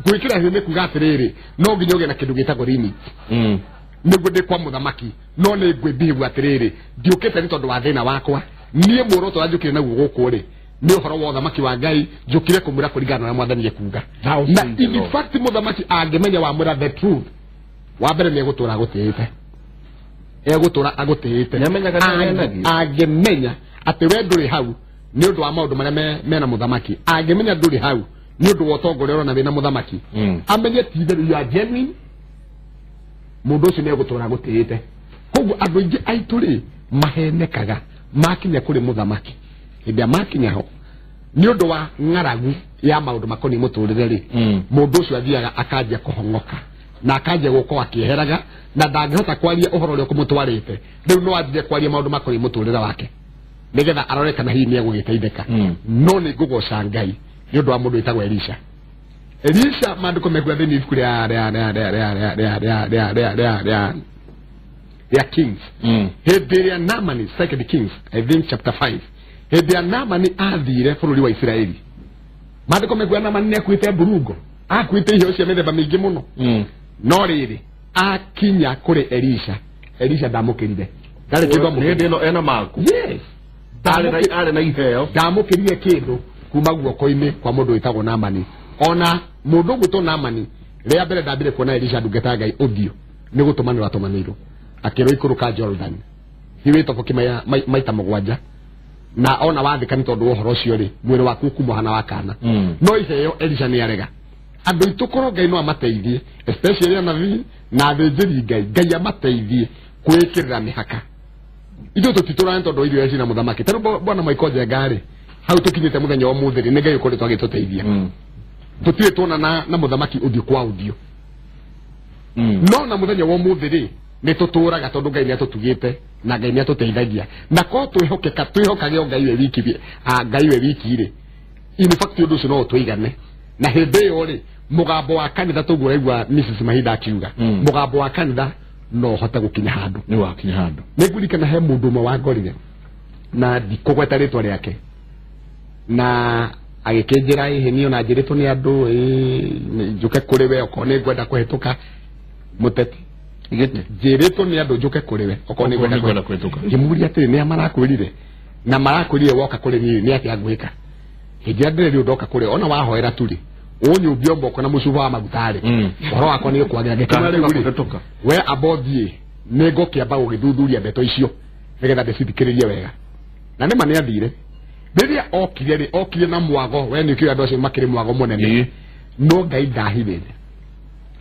Gwĩkĩra hiũ nĩ kuga atĩrĩrĩ, no nginya ũgĩe na kĩndũ gĩtagwo limit. Nĩguo ndĩ kwa mũthamaki, no nĩ ngwĩbihĩgu atĩrĩrĩ, ndiũkĩte nĩ tondũ wa thĩna wakwa, niĩ muoroto ũrĩa njũkire naguo gũkũ rĩ, nĩ ũhoro wa ũthamaki wa Ngai, njũkire kũmwĩra kũringana na ũrĩa mwathani ekuga. Na in fact mũthamaki angĩmenya wamwĩra the truth, wa mbere nĩ egũtũra agũtĩĩte, egũtũra agũtĩĩte. Angĩmenya atĩ we ndũrĩ hau nĩ ũndũ wa maũndũ marĩa mena mũthamaki, angĩmenya ndũrĩ hau nĩ ũndũ wa ũtongoria ũrona wĩna mũthamaki, amenye ti itherũ you are genuine, mũndũ ũcio nĩ egũtũra agũtĩĩte. Koguo andũ aingĩ aitũ rĩ mahenekaga makinya kũrĩ mũthamaki. Hĩndĩ ĩrĩa makinya ho nĩ ũndũ wa ng'aragu ya maũndũ makoniĩ mũtũrĩre rĩ, mũndũ ũcio athiaga akanjia kũhong'oka na akanjia gũkorwo akĩeheraga, na ndangĩhota kwaria ũhoro ũrĩa ũkũmũtwarĩte. Rĩu no anjie kwaria maũndũ makoniĩ mũtũrĩre wake nĩgetha arore kana hihi nĩegũgĩteithĩka. No nĩ ngũgoca Ngai nĩ ũndũ wa mũndũ wĩtagwo Elisha. Elisha maandĩko mekuga thĩinĩ ibuku rĩa Kings, hĩndĩ ĩrĩa Naamani, Second Kings I think chapter 5, hĩndĩ ĩrĩa Naamani athire bũrũri wa Isiraeli, maandĩko mekuga Naamani nĩakuĩte mburungo. Akuĩte iheo cia mĩthemba mĩingĩ mũno. No rĩrĩ akinya kũrĩ Elisha, Elisha ndamũkĩrire. Ndarĩ kĩndũ amũkĩrire. Hĩndĩ ĩno ena maku. Yes. Arĩ na iheo. Ndamũkĩrire kĩndũ kuma guoko-inĩ kwa mũndũ wĩtagwo Naamani. Ona mũndũ ũgwĩtwo Naamani rĩa mbere ndambire kuona Elisha ndungata ya Ngai ũthiũ nĩ gũtũmanĩrwo atũmanĩirwo. Akĩrwo ikũrũka Jordan. Hiwĩtwo maita mũgwanja. Na ona wathĩka nĩ tondũ wa ũhoro ũcio rĩ, mwĩrĩ waku ũkuma hana wa kana. No iheo Elisha nĩ arega. Andũ aitũ korwo Ngai no amateithie, especially anabii na athĩnjĩri Ngai, Ngai amateithie kwĩkĩrĩra mĩhaka. Ithuĩ tũtitũraga nĩ tondũ wa irio iria cina mũthamaki. Ta rĩu bwana Michael Njenga rĩ, hau tũkinyĩte mũthenya wa ũmũthĩ rĩ, nĩ Ngai ũkoretwo agĩtũteithia. Tũtirĩ tuona na mũthamaki ũthiũ kwa ũthiũ. No na mũthenya wa ũmũthĩ rĩ, nĩ tũtũraga tondũ Ngai nĩ atũtugĩte na Ngai nĩ atũteithagia. Na korwo twĩhokeka, twĩhokage o Ngai we wiki, Ngai we wiki rĩ, in fact ũndũ ũcio no ũtũigane. Na hĩndĩ ĩyo rĩ, mũgambo wa kanitha tũguo ũraigua Mrs. Mahinda akiuga, mũgambo wa kanitha no ũhote gũkinya handũ. Nĩ wakinya handũ. Nĩ ngũririkana he mũndũ ũmwe wangorire na ndikũgweta rĩtwa rĩake, na agĩkĩnjĩra ĩhĩ niĩ ona njĩrĩtwo nĩ andũ njũke kũrĩ we okorwo nĩ ngwenda kũhĩtũka mũteti. Njĩrĩtwo nĩ andũ njũke kũrĩ we okorwo nĩ ngwenda kũhĩtũka. Ngĩmũria atĩrĩ, nĩ a marakwĩrire? Na marakwĩrire woka kũrĩ niĩ nĩ atĩa ngwĩka? Hĩndĩ ĩrĩa ndĩrerire ndoka kũrĩ, ona wahoera tu rĩ, ũnyũmbie moko na mũcuba wa maguta rĩ, ũhoro wakwa nĩ ũkwagĩra. Ngĩkĩmwĩra rĩu rĩ, we amba ũthiĩ, nĩ ngũkĩamba gũgĩthuthuria ndeto icio nĩgetha ndĩcithikĩrĩrie wega. Na nĩma nĩ athire. Rĩrĩa okire rĩ, okire na mwago, we nĩ ũkĩũĩ andũ acio makĩrĩ mwago mũnene. No Ngai ndahithĩte.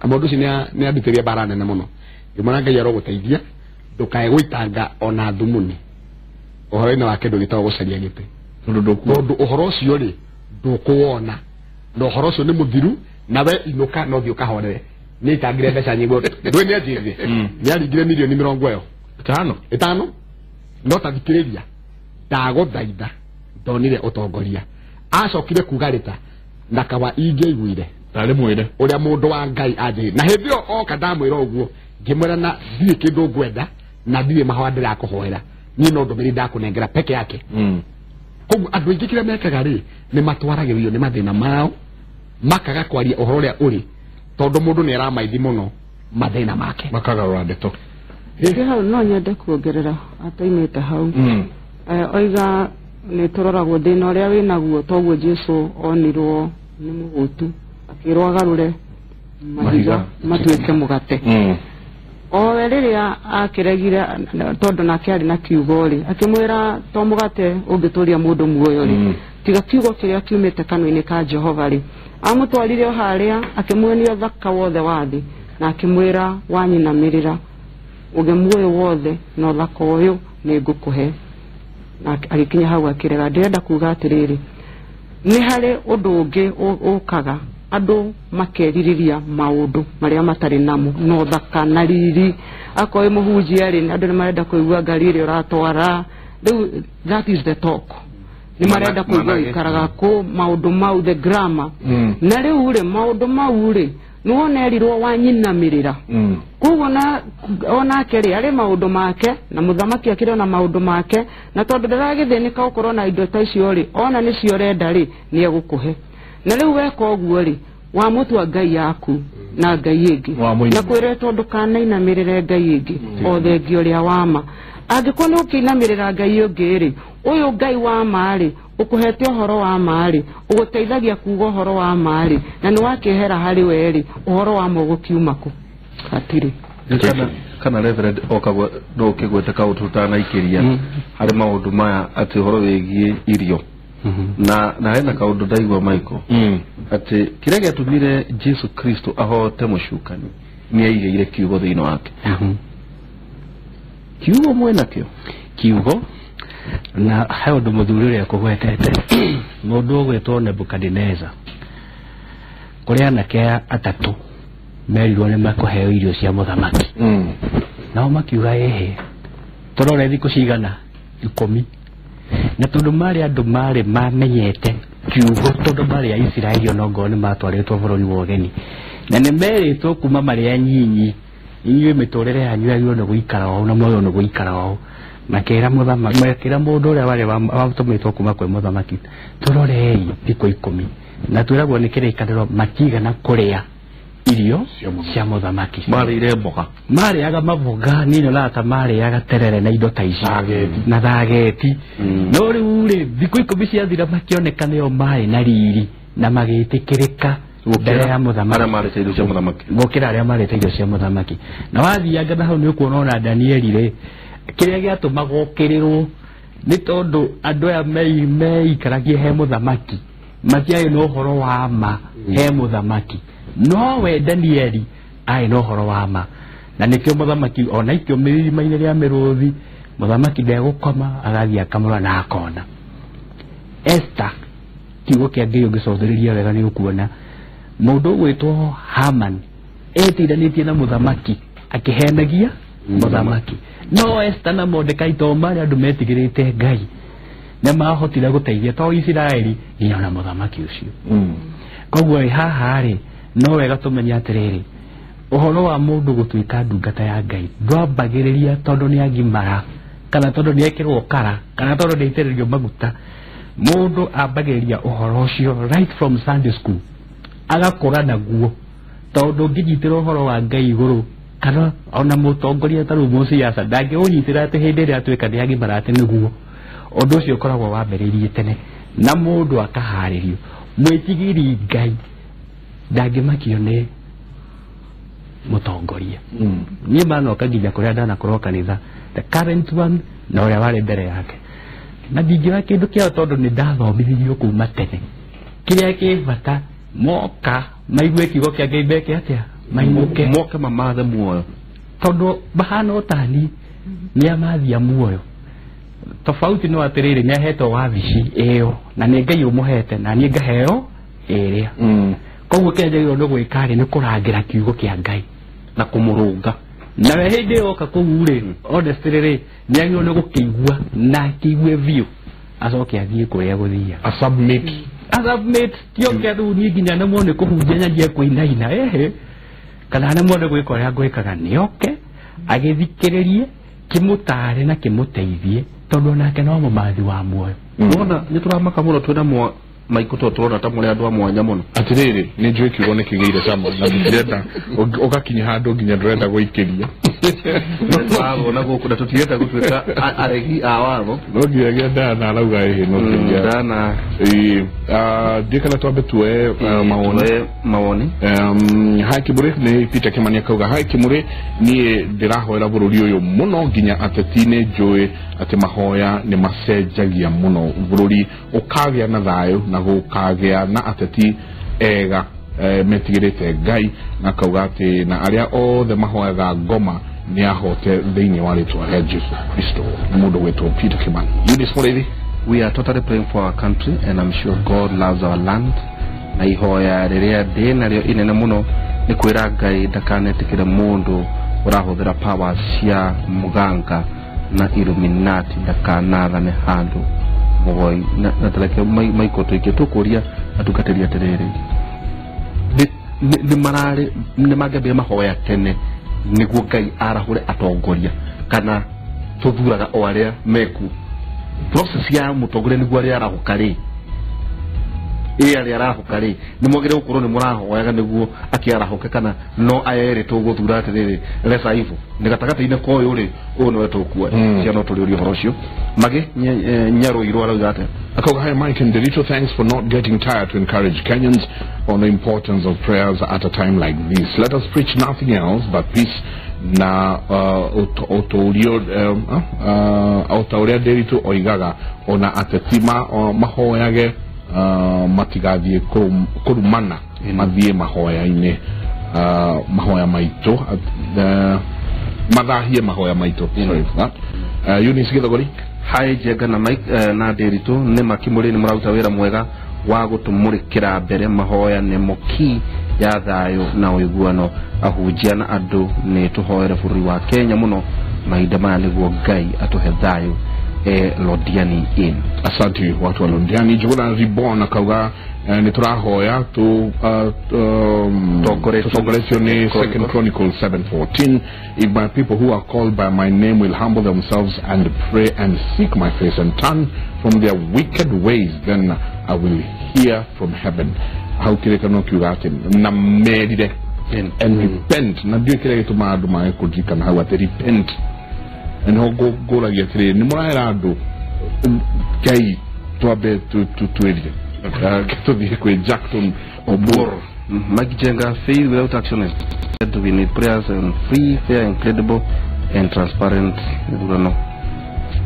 Na mũndũ ũcio nĩ andutĩrie mbara nene mũno. Ngĩmwĩra Ngai arogũteithia, ndũkae gũitanga ona thumuni ũhoro-inĩ wa kĩndũ gĩtagwo gũcaria gĩtĩ. Tondũ ũhoro ũcio rĩ, ndũkũwona. Na ũhoro ũcio nĩ mũthiru, na we inũka no thiĩ ũkahorere. Nĩ aitangire mbeca nyingĩ. Ndũĩ nĩ anjĩrire. Nĩ aringire mirioni mĩrongo ĩyo. Ĩtano. No ta thikĩrĩria, ndagũthaitha ndonire ũtongoria. Acokire kuga rĩta na kawa ingĩaiguire. Ndarĩ mwĩre. Ũrĩa mũndũ wa Ngai anjĩrire. Na hĩndĩ ĩyo oka ndamwĩra ũguo, ngĩmwĩra na ndirĩ kĩndũ ngwenda, na ndirĩ mahoya ndĩrakũhoera. Niĩ no ndũmĩrĩri ndakũnengera peke yake. Koguo andũ aingĩ kĩrĩa mekaga rĩ, nĩ matwaragĩrĩrio nĩ mathĩna mao, makaga kwaria ũhoro ũrĩa ũrĩ, tondũ mũndũ nĩ aramaithi mũno mathĩna make. Makagarũra ndeto. Hau no nyende kuongerera atoimĩte hau. Oiga nĩ tũroragwo thĩna ũrĩa wĩnaguo, toguo Jesũ onirwo nĩ mũhũtu, akĩrwo agarũre mahiga matuĩke mũgate. Owe rĩrĩa akĩregire, tondũ nake arĩ na kiugo rĩ, akĩmwĩra to mũgate ũngĩtũria mũndũ muoyo rĩ, tiga kiugo kĩrĩa kiumĩte kanua-inĩ ka Jehova rĩ. Amũtwarire o harĩa, akĩmuonia ũthaka wothe wa thĩ, na akĩmwĩra wanyinamĩrĩra ũgemu ũyũ wothe na ũthaka ũyũ nĩ ngũkũhe. Na agĩkinya hau akĩrega. Ndĩrenda kuga atĩrĩrĩ, nĩ harĩ ũndũ ũngĩ ũkaga andũ makerirĩria maũndũ marĩa matarĩ namo, na ũthaka na riri. Akorwo wĩ mũhunjia rĩ, andũ nĩ marenda kũigua ngari ĩrĩa ũratwara. Rĩu that is the talk. Nĩ marenda kũigua ũikaraga kũ, maũndũ mau, the grammar. Na rĩu rĩ, maũndũ mau rĩ, nĩ wona erirwo wanyinamĩrĩra. Koguo onake rĩ, arĩ maũndũ make, na mũthamaki akĩrĩ ona maũndũ make, na tondũ ndaragĩthĩnĩka gũkorwo na indo ta icio rĩ, ona nĩcio ũrenda rĩ, nĩ egũkũhe. Na rĩu weka ũguo rĩ, wamũtua Ngai yaku na Ngai ĩngĩ. Na kwĩretwo ndũkanainamĩrĩre Ngai ĩngĩ, o thengia ũrĩa wa ma. Angĩkorwo nĩ ũkĩinamĩrĩra Ngai ũngĩ rĩ, ũyũ Ngai wa ma rĩ, ũkũhete ũhoro wa ma rĩ, ũgũteithagia kuga ũhoro wa ma rĩ, na nĩ wakĩehera harĩ we rĩ, ũhoro wa ma ũgũkiuma kũ? Hatirĩ. Kana Reverend okagwo no ũkĩgwete kaũndũ tũtanaikĩria harĩ maũndũ maya atĩ ũhoro wĩgiĩ irio. Na hena kaũndũ ndaigua Michael atĩ kĩrĩa gĩatũmire Jesu Kristo ahote mũcukani nĩ aigĩire kiugo thĩinĩ wake. Kiugo mwenakĩo. Kiugo na he ũndũ mũthuri ũrĩa kũgwetete, mũndũ ũgwĩtwo Nebukadineza, kũrĩ anake atatũ merirwo nĩ makũheo irio cia mũthamaki. Nao makiuga ĩhĩ, tũrore thikũ cigana? 10. Na tondũ marĩ andũ marĩ mamenyete kiugo, tondũ marĩ a Isiraeli onongorwo nĩ matwarĩtwo bũrũri wa ũgeni, na nĩ merĩtwo kuma marĩ anyinyi, inyuĩ mĩtũrĩre yanyu yagĩrĩirwo nĩ gũikara ũũ na mwagĩrĩirwo nĩ gũikara ũũ. Makĩra mũthamaki, makĩra mũndũ ũrĩa warĩ watũmĩtwo kuma kwĩ mũthamaki, tũrorei thikũ 10. Na twĩragwo nĩ kĩrĩkanĩro matigana kũrĩa irio cia mũthamaki. Marĩire mboga. Marĩaga maboga, niĩ nyonaga ta marĩaga terere na indo ta ici na thageti. No rĩu rĩ, thikũ 10 ciathira makĩoneka nĩo marĩ na riri na magĩtĩkĩrĩka mbere ya mũthamaki. Arĩa marĩte irio cia mũthamaki. Gũkĩra arĩa marĩte irio cia mũthamaki. Na wathianga na hau nĩ ũkuona ona Danieli rĩ, kĩrĩa gĩatũmaga okĩrĩrwo nĩ tondũ andũ aya meikaragie he mũthamaki matiarĩ na ũhoro wa ma he mũthamaki. No we Danieli arĩ na ũhoro wa ma, na nĩkĩo mũthamaki ona ikio mĩrima-inĩ rĩa mĩrũthi, mũthamaki ndegũkoma, agathiĩ akamũrora na akona. Esther, kiugo kĩa Ngai ũngĩcothĩrĩria wega nĩ ũkuona mũndũ ũgwĩtwo Haman etiranĩtie na mũthamaki akĩhenagia mũthamaki. No Esther na Mordekai to marĩ andũ metigĩrĩte Ngai, nĩ mahotire gũteithia to Isiraeli nginya ona mũthamaki ũcio. Koguo ĩ haha rĩ, no wega tũmenye atĩrĩrĩ, ũhoro wa mũndũ gũtuĩka ndungata ya Ngai ndwambagĩrĩria tondũ nĩ agimara, kana tondũ nĩ ekĩrwo kara, kana tondũ nĩ aitĩrĩrio maguta. Mũndũ ambagĩrĩria ũhoro ũcio right from Sunday school, agakũra naguo, tondũ ũngĩnyitĩra ũhoro wa Ngai igũrũ, kana ona mũtongoria ta rĩu mũciaca ndangĩũnyitĩra atĩ hĩndĩ ĩrĩa atuĩka nĩ agimara atĩ nĩguo. Ũndũ ũcio ũkoragwo wambĩrĩirie tene na mũndũ akaharĩrio. Mwĩtigĩri Ngai ndangĩmakio nĩ mũtongoria. Niĩ manoka nginya kũrĩa ndanakorwo kanitha, the current one na ũrĩa warĩ mbere yake, na ndingĩoya kĩndũ kĩao tondũ nĩ ndathomithirio kuma tene. Kĩrĩa kĩ bata moka maigue kiugo kĩa Ngai meke atĩa, mainũke, moke mamathe muoyo, tondũ mahana o tani nĩ amathia muoyo. Tofauti no atĩrĩrĩ, nĩ ahetwo wabici ĩyo na nĩ Ngai ũmũhete na niĩ ngaheo ĩrĩa. Koguo kĩrĩa njagĩrĩirwo nĩ gwĩka rĩ, nĩ kũrangĩra kiugo kĩa Ngai na kũmũrũnga. Na we hĩndĩ ĩyo oka kũu rĩ, honestly rĩ, nĩ agĩrĩirwo nĩ gũkĩigua na akĩigue biũ, acoke athiĩ kũrĩa gũthiaga. Asubmit. Asubmit. Ti oke rĩu niĩ nginya nemwo nĩ kũhunjia nyanjie kũinaina, ehe, kana nemwo nĩ gwĩka ũrĩa ngwĩkaga. Nĩ oke agĩthikĩrĩrie, kĩmũtare na kĩmũteithie, tondũ onake no mũmathi wa muoyo. Wona nĩ tũramaka mũno twĩna maikũ tondũ tũrona ta mũrĩ andũ a mwanya mũno. Atĩrĩrĩ, nĩ njũĩ kiugo nĩ kĩgĩire cama na ndĩrenda ũgakinya handũ nginya ndũrenda gũikĩria. Watho na gũkũ na tũtirenda gũtuĩka aregi a watho. No nginyagia Diana arauga ĩhĩ no nginya. Diana. Ĩĩ, ndiĩ kana twambe tuoe mawoni. Mawoni. Hi Kimuri, nĩ Peter Kimani akauga, hi Kimuri, niĩ ndĩrahoera bũrũri ũyũ mũno nginya ateti nĩ njũĩ atĩ mahoya nĩ macenjagia mũno, bũrũri ũkagĩa na thayũ na gũkagĩa na ateti ega metigĩrĩte Ngai, na akauga atĩ na arĩa othe mahoyaga ngoma nĩ ahote thĩinĩ wa rĩtwa rĩa Jesu Kristo. Nĩ mũndũ gwĩtwo Peter Kimani. Eunice Mũrĩithi. We are totally praying for our country and I'm sure God loves our land. Na ihoya rĩrĩa ndĩ narĩo inene mũno nĩ kwĩra Ngai ndakanetĩkĩre mũndũ ũrahũthĩra powers cia mũganga na Illuminati ndakanathane handũ mũgoi. Na tareke maiko tũikie tũkũria atungatĩri atĩrĩrĩ, nĩ mararĩ nĩ mangĩambia mahoya tene nĩguo Ngai arahũre atongoria, kana tũthuraga o arĩa mekuo? Process ya mũtongoria nĩguo arĩa arahũka rĩ, ĩ arĩa arahũka rĩ, nĩ mwagĩrĩire gũkorwo nĩ mũrahoyaga nĩguo akĩarahũke, kana no aya erĩ tũgũthura atĩrĩrĩ lesa ivo nĩ gatagatĩ-inĩ ka ũyũ rĩ, ũyũ nĩwe tũkuoya. Cia no tũrĩũrie ũhoro ũcio magĩ Nyarũirũ arauga atĩa? Akauga, hi Mike and Delito, thanks for not getting tired to encourage Kenyans on the importance of prayers at a time like this. Let us preach nothing else but peace na ũtũũrio o ta ũrĩa Nderitu oigaga, ona ateti mahoyage matigathiĩ kũrumana, mathiĩ mahoya-inĩ, mahoya maitũ, mathahie mahoya maitũ. Sorry for that. Eunice Githogori. Hi Njenga na Mike na Nderitu, nĩ makimũrĩ nĩ mũraruta wĩra mwega wa gũtũmũrĩkĩra mbere. Mahoya nĩmo key ya thayũ na ũiguano. Ahunjia na andũ nĩ tũhoere bũrũri wa Kenya mũno mahinda maya nĩguo Ngai atũhe thayũ. Londiani in. Asante watu wa Londiani. Njuguna Reborn akauga nĩ tũrahoya tu Tongoretio. Tũtongoretio nĩ Second Chronicles 7:14, if my people who are called by my name will humble themselves and pray and seek my face and turn from their wicked ways, then I will hear from heaven. Hau kĩrĩkanĩro kiuga atĩ na merire and repent, na ndiũĩ kĩrĩa gĩtũmaga andũ mage kũririkana hau atĩ repent. Na nĩho ngũragia atĩrĩrĩ, nĩ mũraera andũ Ngai twambe twĩrire. Tũthiĩ kwĩ Jackson Obor. Mike Jenga, faith without action is dead. We need prayers and free, fair, and credible and transparent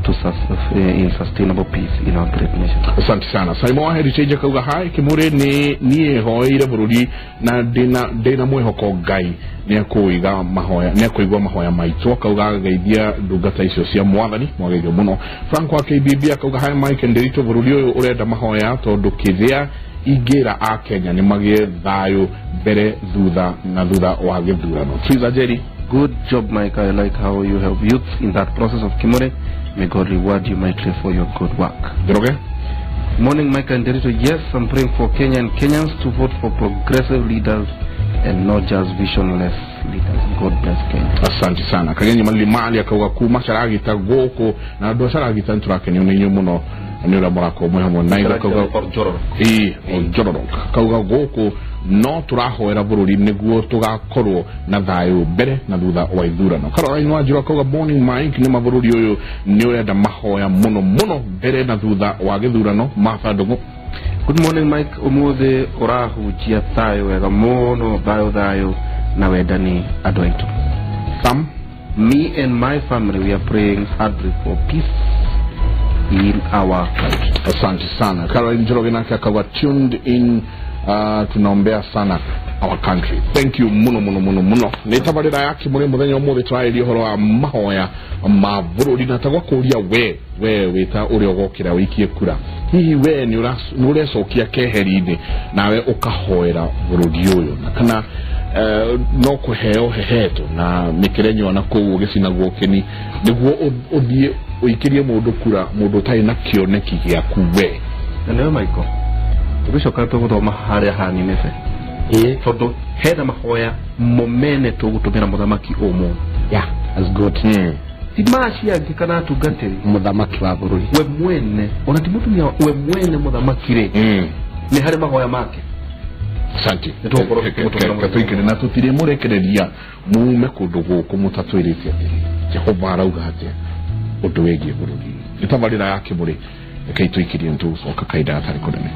to in sustainable peace in our great nation. Asante sana. Simon wa Heritage akauga hai Kimuri ni niĩ hoeire bũrũri na ndĩna mwĩhoko Ngai nĩ mahoya nĩ akũigua mahoya maitũ. Akauga ageithia ndungata icio cia mwathani mwageithio mũno. Frank wa KBB akauga hai Mike Nderitu, bũrũri ũyũ ũrenda mahoya tondũ kĩrĩa ingĩra a Kenya nĩ magĩe thayũ mbere thutha na thutha wa gĩthurano. Triza Jerry. Good job, Mike. I like how you help youth in that process of Kimore. May God reward you mightily for your good work. Njoroge. Morning, Mike and Nderitu. Yes, I'm praying for Kenya and Kenyans to vote for progressive leaders and not just visionless leaders. God bless Kenya. Asante sana. Kagenyi Malimali akauga kuma Caragita gũkũ na andũ a Caragita nĩtũrakenio nĩ inyuĩ mũno nĩ ũrĩa mũrakorwo mwĩ hamwe na ithuĩ. Akauga Njororo akauga gũkũ no tũrahoera bũrũri nĩguo tũgakorwo na thayũ mbere na thutha wa ithurano. Caroline Wanjiru akauga morning Mike, nĩ mabũrũri ũyũ nĩ ũrenda mahoya mũno mũno mbere na thutha wa gĩthurano. Martha Ndung'u. Good morning Mike, ũmũthĩ ũrahunjia thayũ wega mũno, thayũ thayũ na wendani andũ aitũ. Sam. Me and my family, we are praying hardly for peace in our country. Asante sana. Caroline Njoroge nake akauga tuned in, tunaombea sana our country. Thank you muno muno muno muno. Nĩ tabarĩra ya Kimuri mũthenya ũmũthĩ tũrarĩria ũhoro wa mahoya ma bũrũri na tagwa kũria we wĩta ũrĩa ũgokĩra wĩikie kura, hihi we nĩ ũrecokia keheri-inĩ nawe ũkahoera bũrũri ũyũ, na kana no kũheo hehetwo na mĩkerenyo na kũu ũgĩcinagwo kĩni nĩguo ũthiĩ ũikĩrie mũndũ kura, mũndũ ũtarĩ na kĩoneki gĩaku we. Na nĩwe Michael, tũgĩcoka tũgũthoma harĩa haninĩte tondũ hena mahoya momene tũgũtũmĩra mũthamaki ũmũthĩ. Yeah, that's good. Ti macia angĩ kana atungatĩri, mũthamaki wa bũrũri we mwene, ona ti mũtumia we mwene mũthamaki rĩ, nĩ harĩ mahoya make. Asante. Tũikire na tũtirĩ mũrekereria mume kũndũ gũkũ mũtatwĩrĩte atĩrĩ Jehova arauga atĩa ũndũ wĩgiĩ bũrũri. Nĩ tabarĩra ya Kimuri, rekei tũikirie nĩtũgũcoka kahinda gatarĩ kũnene.